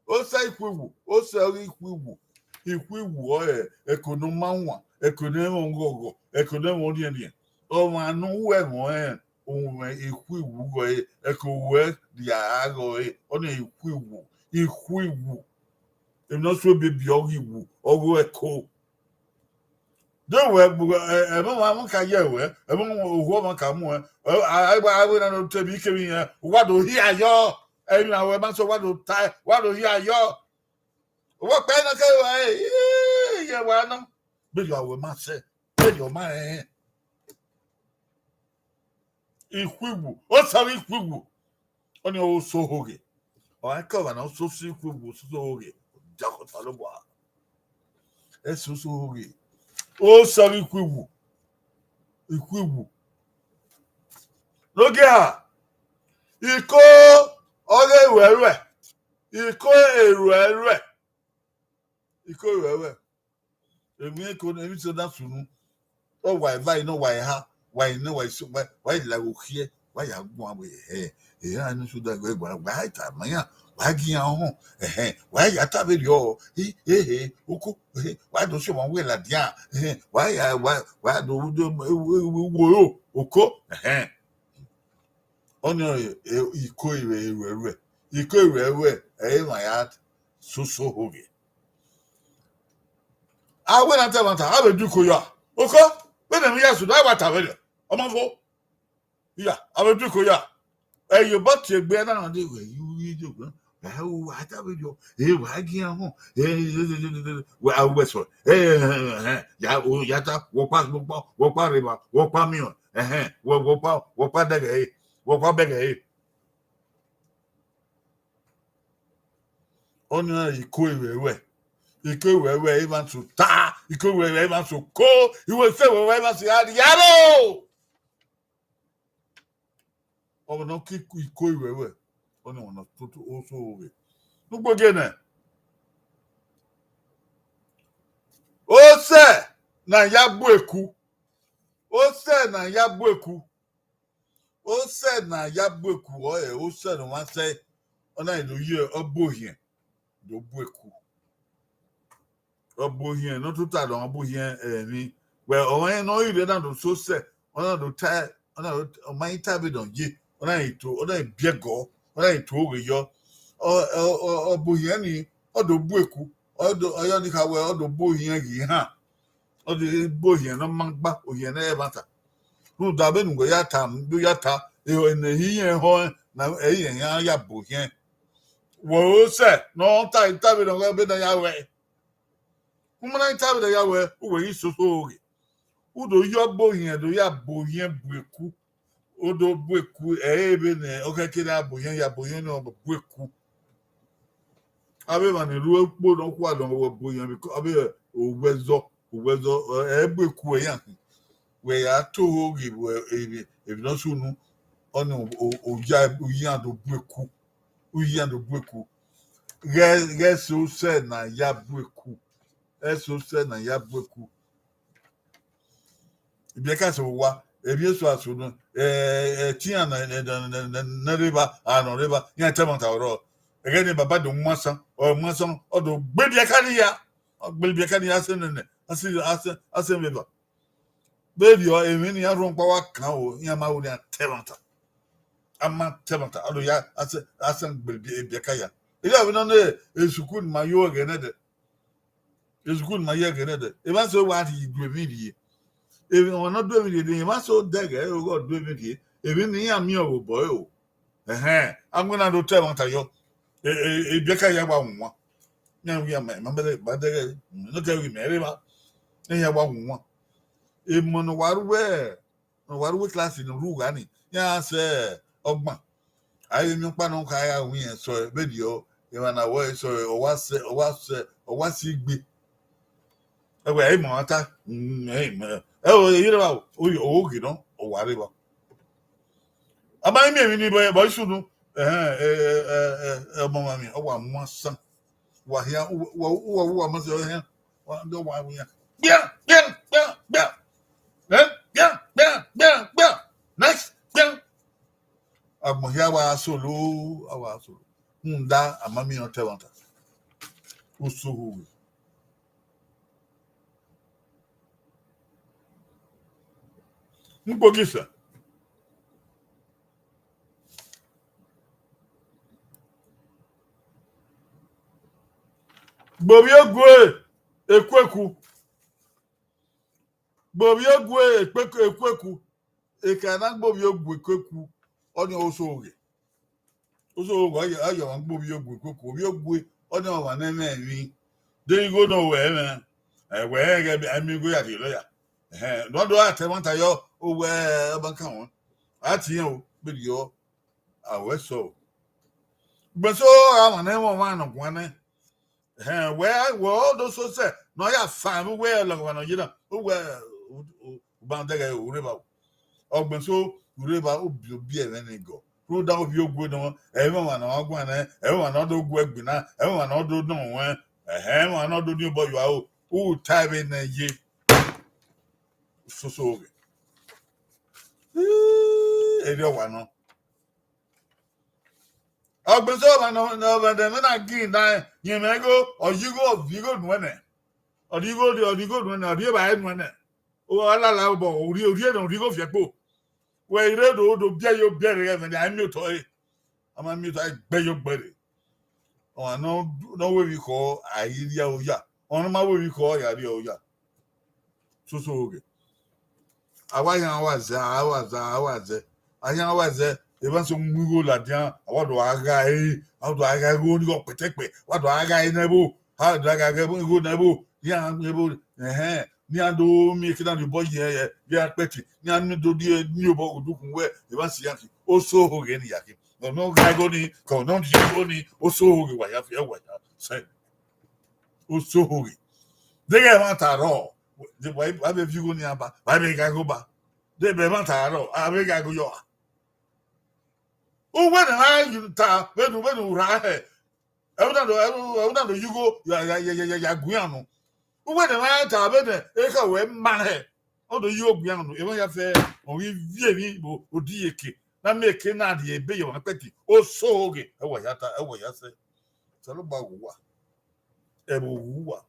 osẹ ikhuiwu, osẹ ọghe ikhuiwu, ikhuiwu ọre ẹko ne ọ ma wan, ẹko ne ẹmwẹ ọghọghọ, ẹko ne ẹmwẹ orhiẹnrhiẹn. Ọmwa ne uwẹ ẹmwẹ ọnrẹn, uwẹ ikhuiwu ghe ọre, ẹko uwẹ rhia ghe ọre, ọnii ikhuiwu, ikhuiwu. Emwi ne ọ suẹn ebiẹbiẹ ọghe iwu, ọghe ẹko. De wẹ, ẹmwẹ ọmwa ka ye wẹ, ẹmwẹ ohu ọmwa ka mu ẹ, a wẹ na te emwi kemwi rẹn, wa do hia yọ, ẹmwẹ ruẹ ma sẹ, wa do ta, wa do hia yọ. Ọvbokhan na kẹ wẹ, ye wa na, vberriọ a wẹ ma sẹ, vberriọ ọ ma rẹn. Ikhuiwu, osẹ ọghe ikhuiwu, ọnii ọ so ohoghe. Ọ gha ke ọmwa ne ọ soso ikhuiwu, soso ohoghe, diakhọta lobua. Ẹsoso ohoghe, osẹ ọghe ikhuiwu, ikhuiwu. Nogie ha, iko ọghe ruẹruẹ, iko eruẹruẹ, iko eruẹruẹ. Emwi eko ne emwi so na sunu, ọ wa eva, nọ wa eha, wa ine, wa iso, wa i la okhiẹ, wa ya guan wẹ, ẹhẹn, eha ne so da wẹ, wa wa ta ma iran, wa gi iran họn, ẹhẹn, wa ya ta vberriọ, ehe, oko, ehe, wa do sẹ ọmwa wẹ ladian, ẹhẹn, wa ya, wa wa do wo oko, ẹhẹn. Ọnii ọre iko iruẹruẹ, iko iruẹruẹ, ẹ i emwa ya soso ohoghe. A wẹ na ta ẹmwata, a vbe du iko ya. Oko, vbene emwi ya sunu, a wa ta vberriọ, ọ ma fo. Iya, a vbe du iko ya. Ẹ i ye obọ tie egbe na rhunmwuda wẹ, yu yi di ogbọn, ẹ u wa ta vberriọ, ẹ wa gi iran họn, ẹ wẹ sọ, ẹ ya o ya ta, wẹ ọkpa, wẹ ọkpa, wẹ ọkpa rre evba, wẹ ọkpa miẹn, ẹhẹn, wẹ wẹ ọkpa, wẹ ọkpa dẹghẹ ẹre, wẹ ọkpa bẹghe ẹre. Ọnii ọre iko iruẹruẹ, iko iruẹruẹ emwa so ta, iko iruẹruẹ emwa so ko, iwẹ sẹ wẹ emwa so ya rhie aro. Ọmwa ne ọ ke iko iruẹruẹ, ọnii ọmwa ne ọ toto oso ohoghe. Nukpogene, osẹ ne a ya bu eku, osẹ ne a ya bu eku, osẹ ne a ya bu eku, ọre osẹ ne ọmwa sẹ, ọ na do ye ọbo ohiẹn do bu eku. Ọbo ohiẹn ne ọ tota ne ọ bu ohiẹn emwi, wẹ ọmwa ne ọ rre na do so sẹ, ọ na do ta, ọ na do, ọ ma i ta vbene ọ ye, ọ na i to, ọ na i biẹ ẹgọ, ọ na i to oghe yọ. Ọ, ọ, ọ, ọbo ohiẹn ni, ọ do bu eku, ọ do, ọ yọ ni kha wẹ ọ do bu ohiẹn ghi han, ọ do bu ohiẹn ne ọ ma gba, ohiẹn ne ẹ i ẹmwata. Rhunmwuda vbene uwẹ ya ta, do ya ta, ehọ ne iran họn na, ẹ i iran ya bu ohiẹn. Wẹ osẹ ne ọ ta, i ta vbene ọ ghe vbene ọ ya wẹ. U ma na i ta vbene ọ ya wẹ, uwẹ ghi soso ohoghe. U do ye ọbo ohiẹn, do ya bu ohiẹn bu eku. U do bu eku, ẹ i re vbene ọ khẹke ne a bu ohiẹn, ya bu ohiẹn ne ọ bu eku. Avbe emwa ni rre ukpo ne ọ khua nọ wẹ bu ohiẹn, because avbe owẹ zọ, owẹ zọ, ẹ, ẹ bu eku ẹ ya khin. Wẹ ya to ohoghe vbe emwi, emwi ne ọ sunu, ọnii o, o, oya, oya do bu eku, oya do bu eku. Ghẹ, ghẹ sẹ osẹ ne a ya bu eku, ẹ sẹ osẹ ne a ya bu eku. Ibiẹka sẹ owa, emwi eso a sunu, ẹ, ẹtin iran ne, ne, ne rre evba, a nọ rre evba, iran ta ẹmwata ọrọre. Ẹghẹ ne baba do mu asan, ọ mu asan, ọ do gbe ibiẹka ni ya, ọ gbe ibiẹka ni ya, a sẹ nene, a sẹ, a sẹ, a sẹ vbe eva. Vberriọ emwi ne iran rhọkpa wa kan o, iran ma ru ne iran ta ẹmwata. A ma ta ẹmwata, a do ya, a sẹ, a sẹ gbe ibiẹka ya. Erriọ vbe nọ ne esukuru ni ma yo ẹghẹ nẹdẹ. Esukuru ni ma yo ẹghẹ nẹdẹ. Emwa eso wa rhie du emwi rhie. Emwi ọmwa ne ọ du emwi rhie, emwa eso dẹghẹ ọghe ọ du emwi rhie. Emwi ne iran miẹn vbe obọ ẹre o. Ẹhẹn, a wẹ na do ta ẹmwata yọ. E, e, ibiẹka ya wa wan. Iran wia ma, ma bẹghe, ma dẹghẹ, ne ọ kẹ ghi mẹ rre evba. Iran wa wan. Emọ ne ọ wa ru, ne ọ wa ru class ne ọ rre ugha ni, iran sẹ ọgban. A i vbe miẹn ọkpa ne ọ kha ya ru irẹn sẹ vberriọ, Emwa na wẹ eso, ọ wa sẹ, ọ wa sẹ, ọ wa si gbe. Ẹwẹ, ẹ i ma ta. Mm, ẹ i ma. Ẹ o, ẹ i re evba o, o, o ghi nọ, ọ wa rre evba. A ma i miẹn emwi ni bọ, bọ isu nu. Ẹhẹn, ẹ, ẹ, ẹ, ẹ, ẹ, ọmọ mwa miẹn, ọ wa mu asan. Wa hian, wa, wa, wa, wa ma sẹ, ẹhẹn. Wa, wa, wa, wa. Gbia, gbia, gbia, gbia. Eh, gbia, gbia, gbia, gbia. Next, gbia. Agbọn hia wa solo, a wa solo. Rhunmwuda a ma miẹn ọtẹn ẹmwata. Usoho. Nkpogi sẹ. Gbe ovbi ogue ekueku. Gbe ovbi ogue ekpe-, ekueku. Eka na gbe ovbi ogue ekueku, ọnii ọre Usoho ghe. Usoho ghe, ọ ya, ọ ya ọmwa gbe ovbi ogue ekueku, ovbi ogue, ọnii ọmwa ne ẹmwẹ emwi. De igho ne ọ wẹ ẹmwẹ, ẹ, wẹ ghẹ a miẹn igho ya rhie lọya. Ẹhẹn, ne ọ do ra ta ẹmwata yọ, owẹ ọbanka wọn. A tie o, vberriọ, a wẹ sẹ o. Ugbẹn so, a ma nẹ ẹmwẹ ọmwa ne ọ guan nẹ. Ẹhẹn, wẹ, wẹ ọ do so sẹ ne ọ ya fan vbe uwẹ lọghọmwa ne ọ ye na, uwẹ, u, u, u ban dẹghẹ u rre evba o. Ọgbẹn so, u rre evba, u biẹ, u biẹ ẹmwẹ ne gọ. Rhunmwuda ovbi ogue nọ, ẹmwẹ ọmwa ne ọ guan nẹ, ẹmwẹ ọmwa ne ọ do gu ẹgbin na, ẹmwẹ ọmwa ne ọ do nọ ruẹn, ẹhẹn, ẹmwẹ ọmwa ne ọ do ni obọ yua o, u ta ẹvbo nẹ ye. Soso ghe. Erriọ wa nọ. Ọgbẹn so ọmwa ne, ne ọmwa ne ẹmwẹ na gin na, yẹn mwẹ igho, ọ ye igho, ọ viọ igho nuẹn nẹ. Ọ rhie igho, ọ rhie igho nuẹn nẹ, ọ rhie evbare nuẹn nẹ. Ọ lala obọ, ọ rhie, ọ rhie nẹ, ọ rhie igho fi ẹkpo. Wẹ i rre do, do biẹ yo biẹ rre ẹmwẹ nẹ, a i miẹn otọ ẹre. A ma miẹn otọ, a i gbe yo gbe rre. Ọmwa ne ọ, ne ọ wẹ emwi khọ, a i rhie aro ya. Ọmwa ne ọ ma wẹ emwi khọ, a ya rhie aro ya. Soso ghe. A wa yan, a wa zẹ, a wa zẹ, a wa zẹ. A yan, a wa zẹ, evba so mu igho ladian, a wa do a gha ẹre, a wa do a gha igho ni gho kpẹtẹkpẹ, a wa do a gha ẹre ne ẹvbo, a wa do a gha igho ne ẹvbo, iran ne ẹvbo, ẹhẹn, ne iran do miẹn ekena rhie obọ ye, ye, ye akpẹti, ne iran do die ni obọ odukhunmwu wẹ, evba si iran ki, Oso Ohoghe ne ya ki. Ọ nọ gha igho ni, ọ nọ die igho ni, Oso Ohoghe wa ya fi, wa ya sẹ. Oso Ohoghe. Deghẹ ẹmwata rrọọ, wa vbe viọ igho ni ba, wa vbe gha igho ba. Deghẹ ẹmwata rrọọ, a vbe gha igho yọ. Uwẹ ne a ta vbene, vbene u rra hẹ. Ẹvbo na do, ẹvbo, ẹvbo na do ye igho ya, ya, ya, ya, ya, ya gu iran nu. Uwẹ ne a ta vbene ekhọe ruẹ ma hẹ. Ọ do ye igho gu iran nu. Emwa ya fẹ, ọ ghi viọ emwi vbe odieke. Na miẹn eke na rhie ebe ye ọmwa kpẹti. Oso Ohoghe, ẹ wa ya ta, ẹ wa ya sẹ. Osanobua ghe uwa. Ẹvbo ghe uwa.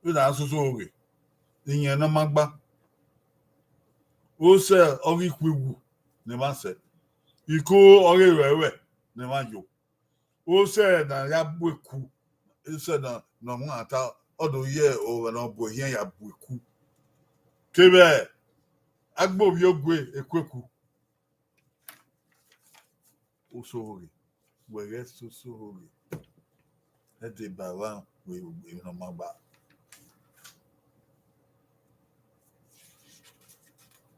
Vbene a Soso Ohoghe, iyẹn ne ọ ma gba. Osẹ ọghe ikhuiwu ne emwa sẹ. Iko ọghe ruẹruẹ ne emwa yo. Osẹ ne a ya bu eku. Osẹ ne, ne ọ mu ta, ọ do ye owẹ ne ọ bu ehiẹn ya bu eku. Kevbe a gbe ovbi ogue ekueku. Oso Ohoghe, wẹ ghẹ Soso Ohoghe, ẹ deba vbe emwi ne ọ ma gba.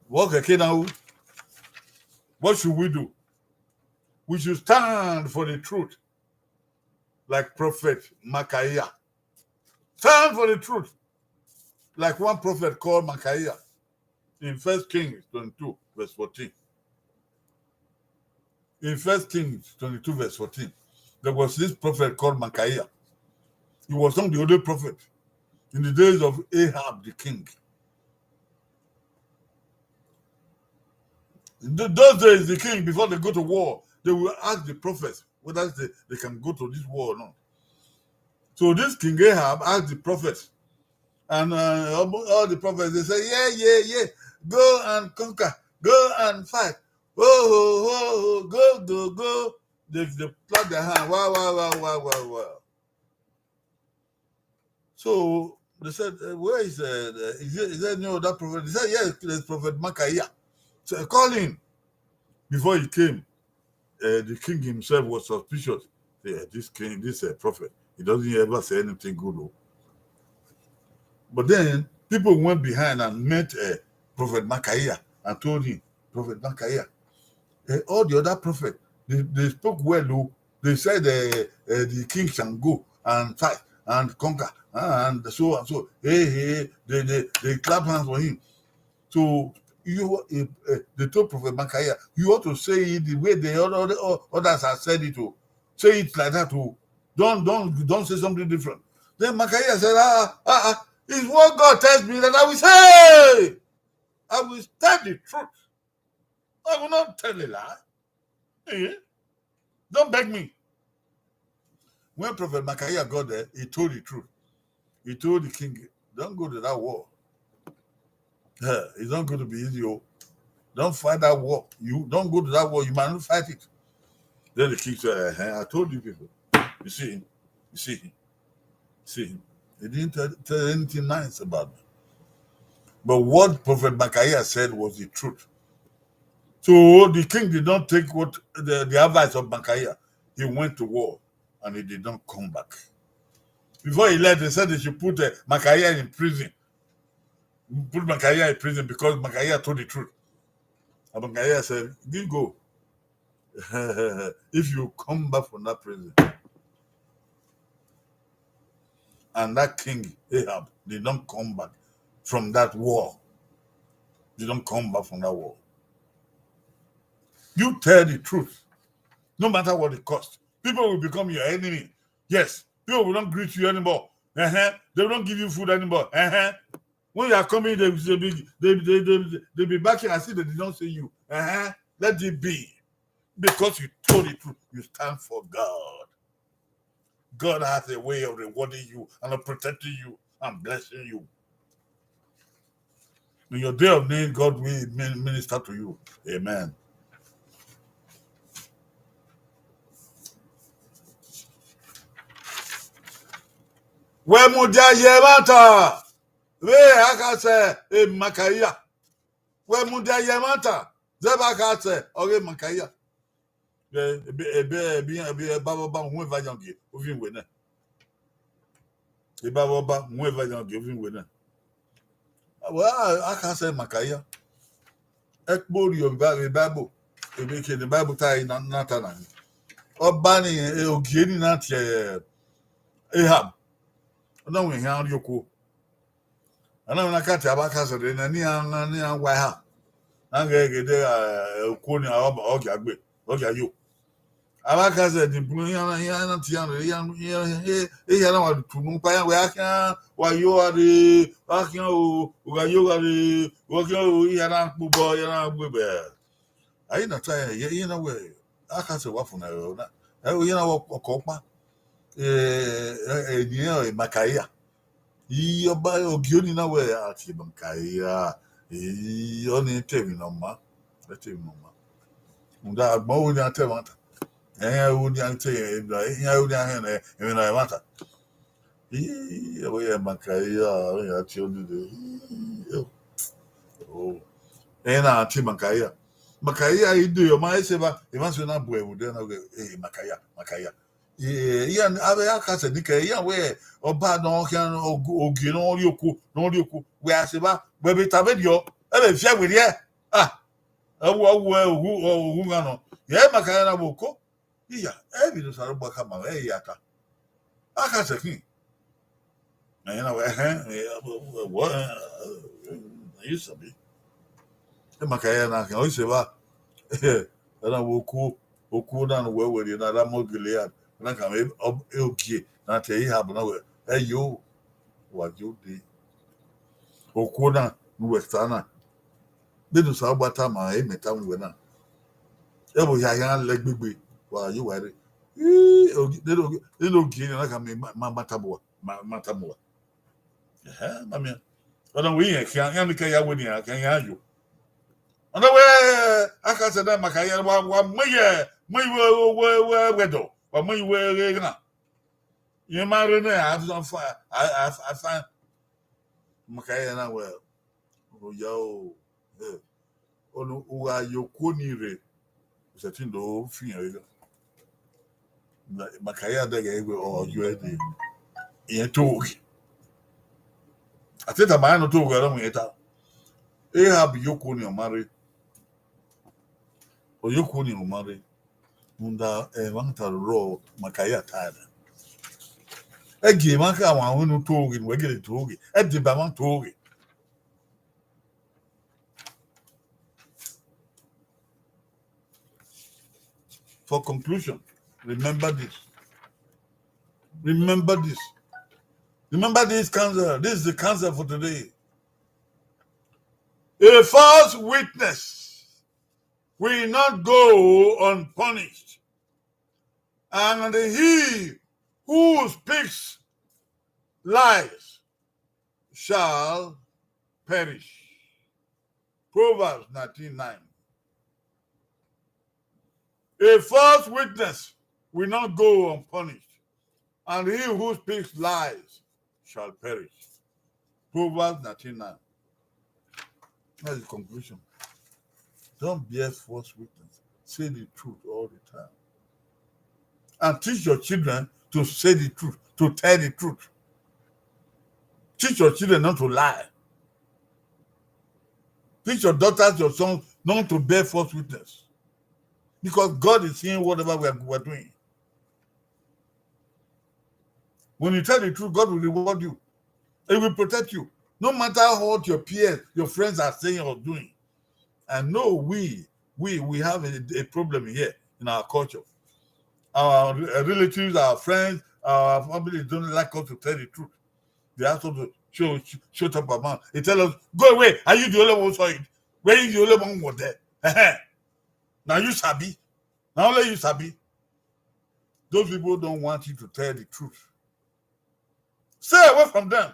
Vbe ọ khẹke na ru? What should we do? We should stand for the truth like Prophet Micaiah. Stand for the truth like one prophet called Micaiah in First Kings twenty-two, verse fourteen. In First Kings twenty-two, verse fourteen, there was this prophet called Micaiah. He was not the only prophet in the days of Ahab the king. In th-, those days, the king, before they go to war, they will ask the prophets whether they, they can go to this war or not. So this King Ahab asked the prophets, and, uh, all, all the prophets, they say, "Yeah, yeah, yeah, go and conquer, go and fight. Oh, ho, ho, ho, go, go, go." They, they clap their hand. Wow, wow, wow, wow, wow, wow. So they said, "Uh, where is, uh, the, is there, is there any other prophet?" They said, "Yes, there's Prophet Micaiah." So I call him. Before he came, uh, the king himself was suspicious. Say, "Eh, this king, this, uh, prophet, he doesn't ever say anything good, oh." But then people went behind and met, uh, Prophet Micaiah and told him, "Prophet Micaiah, uh, all the other prophets, They, they spoke well, though. They said, uh, uh, the king shall go and fight and conquer, uh, and so and so. Hey, hey, they, they, they clap hands for him. So you, uh, uh, they told Prophet Micaiah, you ought to say it the way the other, other, others have said it. Oh, say it like that. Oh, don't, don't, don't say something different. Then Micaiah said, ah, ah, ah, it's what God tells me that I will say. I will tell the truth. I will not tell a lie. Eh? Don't beg me. When Prophet Micaiah got there, he told the truth. He told the king, don't go to that war. Eh, it's not going to be easy. Oh. Don't fight that war. You don't go to that war. You might not fight it. Then the king said, uh-huh, I told you people. You see him? You see him? See him? He didn't tell, tell anything nice about me. But what Prophet Micaiah said was the truth. So the king did not take what the, the advice of Micaiah. He went to war and he did not come back. Before he left, they said they should put uh, Micaiah in prison. Put Micaiah in prison because Micaiah told the truth. And Micaiah said, you go. If you come back from that prison. And that king Ahab did not come back from that war. Did not come back from that war. You tell the truth, no matter what it costs. People will become your enemy. Yes, people will not greet you anymore. Uh-huh. They will not give you food anymore. Uh-huh. When you are coming, they, they, be, they, they, they, they be backing as if they did not see you. Uh-huh. Let it be. Because you told the truth, you stand for God. God has a way of rewarding you and of protecting you and blessing you. In your day of need, God will min- minister to you. Amen. Wẹ mudia ye ẹmwata vbe a kha sẹ Micaiah. Wẹ mudia ye ẹmwata zẹ vbe a kha sẹ ọghe Micaiah. Ebe ebe ebe ebe eba vbe ọba wọn eva yan gie ovin wẹ nẹ. Eba vbe ọba wọn eva yan gie ovin wẹ nẹ. Avbe a kha sẹ Micaiah. Ẹkpo rriọ vbe Bible, ebe ke ne Bible ta na na ta na ni. Ọba ni ogie ni na tie Ahab. Ọ na wẹ khian rrie okuo. Ana wẹ na ka tie avbe akasẹ rre nẹ, ne iran na ne iran wa eha. Na ghẹ ghe de okuo ni ọ gia gbe, ọ gia yo. Avbe akasẹ ni bun iran na iran na tie iran rre, iran iran na wa tunu kpa iran wẹ a khian wa yo gha rre, a khian o, u gha yo gha rre, u khian o, iran na kpobọ, iran na gbe bẹ. A i na ta iran, iran na wẹ akasẹ wa funa ẹre na. Ẹ iran na wẹ ọkọ ọkpa. Eni ẹre ọre Micaiah. I ọba ogie ni na wẹ a tie Micaiah, ọnii te emwi ne ọ ma, ẹ te emwi ne ọ ma. Rhunmwuda agbọn ru nian ta ẹmwata, iran ru nian te iran ru nian họn emwi ne ẹmwata. Ii, ẹvbo ya Micaiah, ọ ya tie ọnii dee. Ii, o. Ẹ na tie Micaiah. Micaiah i do yọ ma ẹse va, emwa so na bu ẹvbo de na ghe, eh, Micaiah, Micaiah. Eh, iran avbe akasẹ ni kẹ, iran wẹ ọba ne ọ khian ogie ne ọ rrie okuo, ne ọ rrie okuo. Wẹ a se va, wẹ vbe ta vbe rriọ, ẹ vbe fiẹ werriẹ. Ah, ẹ wo, ẹ wo, ẹ wo, ẹ wo gha nọ. Yẹ Micaiah na wẹ oko. Iya, ẹ vbe ne Osanobua khama mwẹ, ẹ i ya ta. Akasẹ khin. Ẹ na wẹ, ẹhẹn, ẹ, ẹ, ẹ, you sabi. Ẹ Micaiah na khian, ọ i se va. Ẹ na wẹ okuo, okuo na ne uwẹ werriẹ na, Ramoth Gilead, na khama mwẹ, ọ, ogie na tie Ahab na wẹ, ẹ yo, wa yo dee. Okuo na ne uwẹ ta na, vbene Osanobua tama ẹre, mẹ tama uwẹ na. Ẹvbo hia khian lẹ gbegbe, wa yo wa rre. Ii, ogie, nene ogie, nene ogie na khama mwẹ, ma, ma, ma tama uwa, ma, ma tama uwa. Ẹhẹn, ma miẹn. Ọ na wẹ irẹn khian, iran ni ke ya wẹ ne iran khian, iran yo. Ọ na wẹ, akasẹ na Micaiah, wa, wa mu ye, mu ye wẹ, wẹ, wẹ, wẹ dọ, wa mu ye wẹ ghe ghan. Irẹn ma rre nẹ, a fa, a, a, a fa. Micaiah na wẹ, oya o, eh, ọni u gha ye okuo ni rre, u sẹtin do fian vbe gha. Micaiah dẹghẹ wẹ ọ yo ẹre dee, irẹn to ghe. A te tama iran ne ọ to ghe, ọ rọ irẹn ta. Ahab ye okuo ni ọ ma rre. Ọ ye okuo ni ọ ma rre. Rhunmwuda ẹmwata rrọọ ma ka ya ta ẹre. Ẹ gie emwa kha wan wẹ ne u to ghe, ne uwẹ gele to ghe, ẹ deba emwa to ghe. For conclusion, remember this. Remember this. Remember this counsel. This is the counsel for today. A false witness will not go unpunished, and he who speaks lies shall perish. Proverbs nineteen nine. A false witness will not go unpunished, and he who speaks lies shall perish. Proverbs nineteen nine. That's the conclusion. Don't bear false witness. Say the truth all the time. And teach your children to say the truth, to tell the truth. Teach your children not to lie. Teach your daughters, your sons not to bear false witness. Because God is seeing whatever we are, we are doing. When you tell the truth, God will reward you. He will protect you. No matter what your peers, your friends are saying or doing. I know we, we, we have a, a problem here in our culture. Our re-, relatives, our friends, our families don't like us to tell the truth. They ask us to show, show top of mouth. They tell us, "Go away. Are you the only one who saw it? Were you the only one who was there? Now you sabi. Now only you sabi." Those people don't want you to tell the truth. Stay away from them.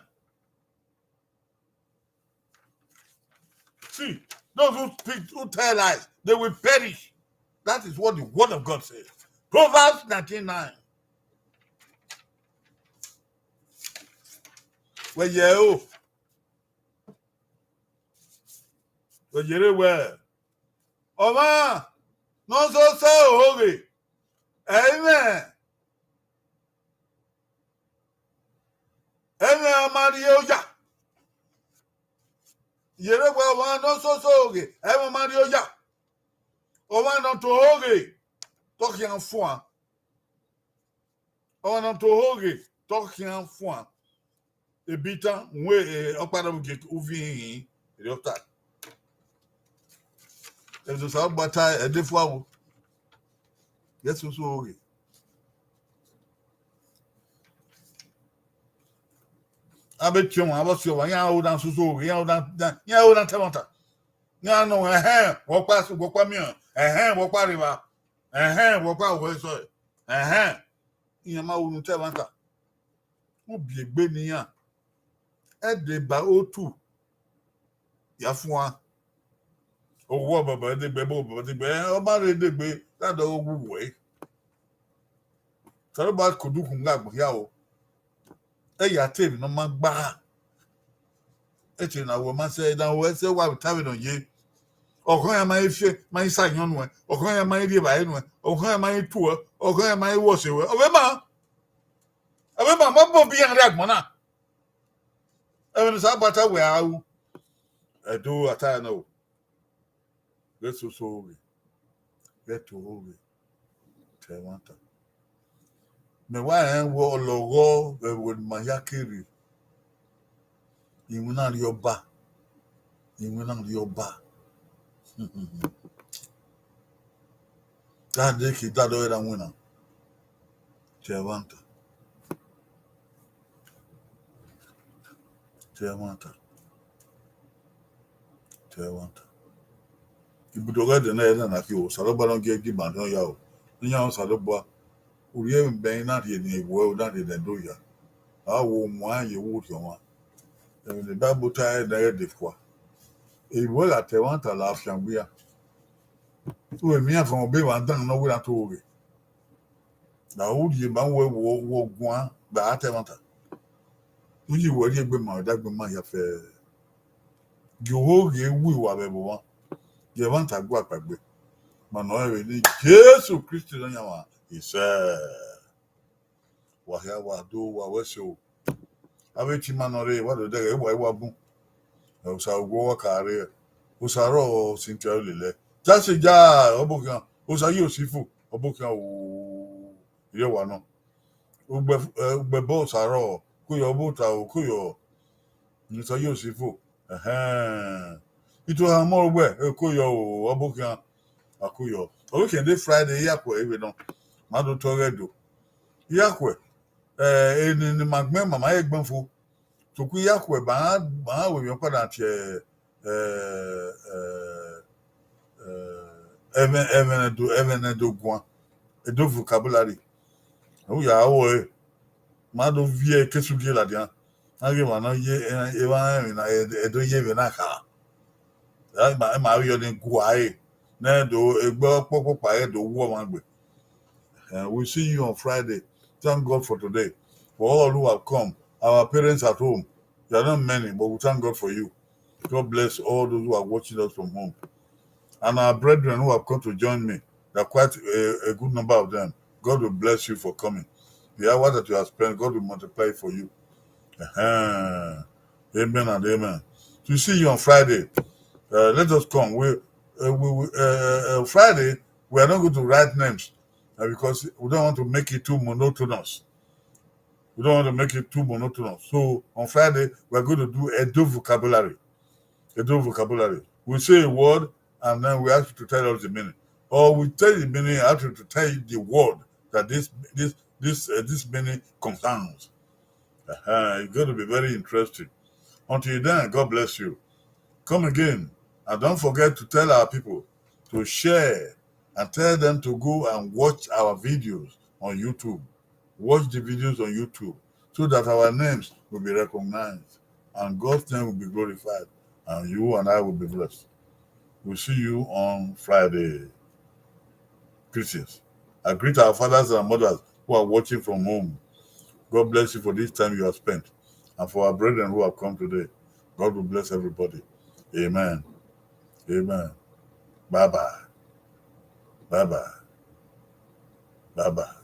See, those who speak, who tell lies, they will perish. That is what the word of God says. Proverbs nineteen nine. Wẹ ye o. Wẹ ye re wẹ, ọmwa ne ọ soso ohoghe, ẹ i mwẹ ẹmwẹ ọ ma rrie oya. Ye re wẹ, ọmwa ne ọ soso ohoghe, ẹmwẹ ọ ma rrie oya. Ọmwa ne ọ to ohoghe, te ọ khian fuan. Ọmwa ne ọ to ohoghe, te ọ khian fuan. Ebitan, wẹ, eh, ọkpa rhọvbe gie uvi hin, erriọ ta. Ẹmwẹ ne Osanobua ta, ẹdẹ fua vbo. Ghẹ soso ohoghe. Avbe tie ọmwa, avbe ọ tie ọmwa, iran ho na soso ohoghe, iran ho na, iran ho na ta ẹmwata. Iran nọ, ẹhẹn, wẹ ọkpa, wẹ ọkpa miẹn, ẹhẹn, wẹ ọkpa rre evba, ẹhẹn, wẹ ọkpa wẹ sọe, ẹhẹn. Iran ma ru ne u ta ẹmwata. Ubiegbe ne iran, ẹ deba otu ya fuan. Owa ọbọbọ degbe, ẹbọ ọbọbọ degbe, ọ ma rre degbe, da dọghe owu wẹ. Osanobua kodukhunmwu gha gbe hia o. Ẹ ya te emwi ne ọ ma gba. Ẹ te na wẹ ma sẹ, na wẹ sẹ wa vbe ta vbe ne ọ ye. Ọghọn iran ma i fi, ma i sa ayọn nuẹn, ọghọn iran ma i rri evbare nuẹn, ọghọn iran ma i tuẹ, ọghọn iran ma i wọse ruẹ. Ọ vbe ma, ọ vbe ma, ma bọ bi iran rre agbọn na. Ẹmwẹ ne Osanobua ta wẹ a ru, ẹdẹ a ta ẹre nọ o. Ghẹ soso ohoghe, ghẹ to ohoghe, ta ẹmwata. Mẹ wa rẹn wẹ ọlọghọ vbe ẹvbo ne ima hia ke rre, iwinna rri ọba, iwinna rri ọba. Da dẹ ke da dọghe ra winna, ta ẹmwata. Ta ẹmwata. Ta ẹmwata. Ibudo ọghe ẹdẹ na, ẹdẹ na khin o, Osanobua ne ọ gie ẹdẹ ima ne ọ ya o. Ne iran Osanobua, u rhie emwi bẹn na rhie ne ewuẹ, u na rhie ne ẹdẹ oya. A wo muan ye vberriọ ọmwa. Ẹmwẹ ne Baibol ta ẹre ne ghẹ dẹ fua. Ewuẹ gha ta ẹmwata la afiangbe iran. U vbe miẹn afiangbe ọbe emwa dan ne ọ wẹ iran to ohoghe. Na u rhie ma wẹ wọ, wọ guan gba a ta ẹmwata. U yi wẹ rhie egbe ma, ọ dagbe ma hia fẹ. Gie ohoghe wu uwa vbe ẹvbo mwa. Gie ẹmwata gu akpagbe. Ma nọ rẹn vbe eni Jesu Kristi Nọyaẹnmwa. Isẹ. Wa hia, wa do, wa wẹ ẹse o. Avbe etima nọ rre, wa do dẹghe, wa i wa bun. Ẹ, Osa ugbọ wa ka rre. Osa rrọọ sin ke lele. Jase ja, ọ bọ khian. Osa yi osifu. Ọbokhian o, irẹwa nọ. Ugbẹ, eh, ugbẹ boss arọ, koyọ, ọbota o, koyọ. Mister Yosifo, ẹhẹn. Itohan mọ ugbẹ, eh, koyọ o, ọbokhian, a koyọ. Ọ vbe khian de Friday, Iyakuẹ vbe nọ, ma do tọ ọghẹ do. Iyakuẹ, eh, eni ne ima gbẹn, ma ma ye gbẹn fo. Sokpan Iyakuẹ ba, ba wẹ emwi ọkpa na tie, eh, eh, eh, ẹmwẹ, ẹmwẹ ne do, ẹmwẹ ne do guan, Edo vocabulary. U ya ru ẹre, ma do viẹ ekesu gie ladian. A ghi emwa ne ọ ye, eh, emwa rẹn emwi na, ẹ, ẹ do ye vbe na kha. Ẹ ma, ẹ ma vbiẹ ọnii gua ẹre, ne ẹ do egbe ọkpọkpa ẹre do wu ọmwa gbe. Eh, we see you on Friday. Thank God for today. For all who have come, our parents at home, they are not many, but we thank God for you. God bless all those who are watching us from home. And our brethren who have come to join me, there are quite a, a good number of them. God will bless you for coming. The hour that you have spent, God will multiply it for you. Uh-huh. Amen and amen. To see you on Friday. Uh, let us come. We, uh, we, we, uh, uh, Friday, we are not going to write names, uh, because we don't want to make it too monotonous. We don't want to make it too monotonous. So on Friday, we are going to do Edo vocabulary. Edo vocabulary. We say a word, and then we ask you to tell us the meaning. Or we tell the meaning, ask you to tell the word that this, this, this, uh, this meaning concerns. Uh-huh. It's going to be very interesting. Until then, God bless you. Come again, and don't forget to tell our people to share and tell them to go and watch our videos on YouTube. Watch the videos on YouTube so that our names will be recognized and God's name will be glorified, and you and I will be blessed. We'll see you on Friday. Christians, I greet our fathers and mothers who are watching from home. God bless you for this time you have spent. And for our brethren who have come today, God will bless everybody. Amen. Amen. Bye bye. Bye bye. Bye bye.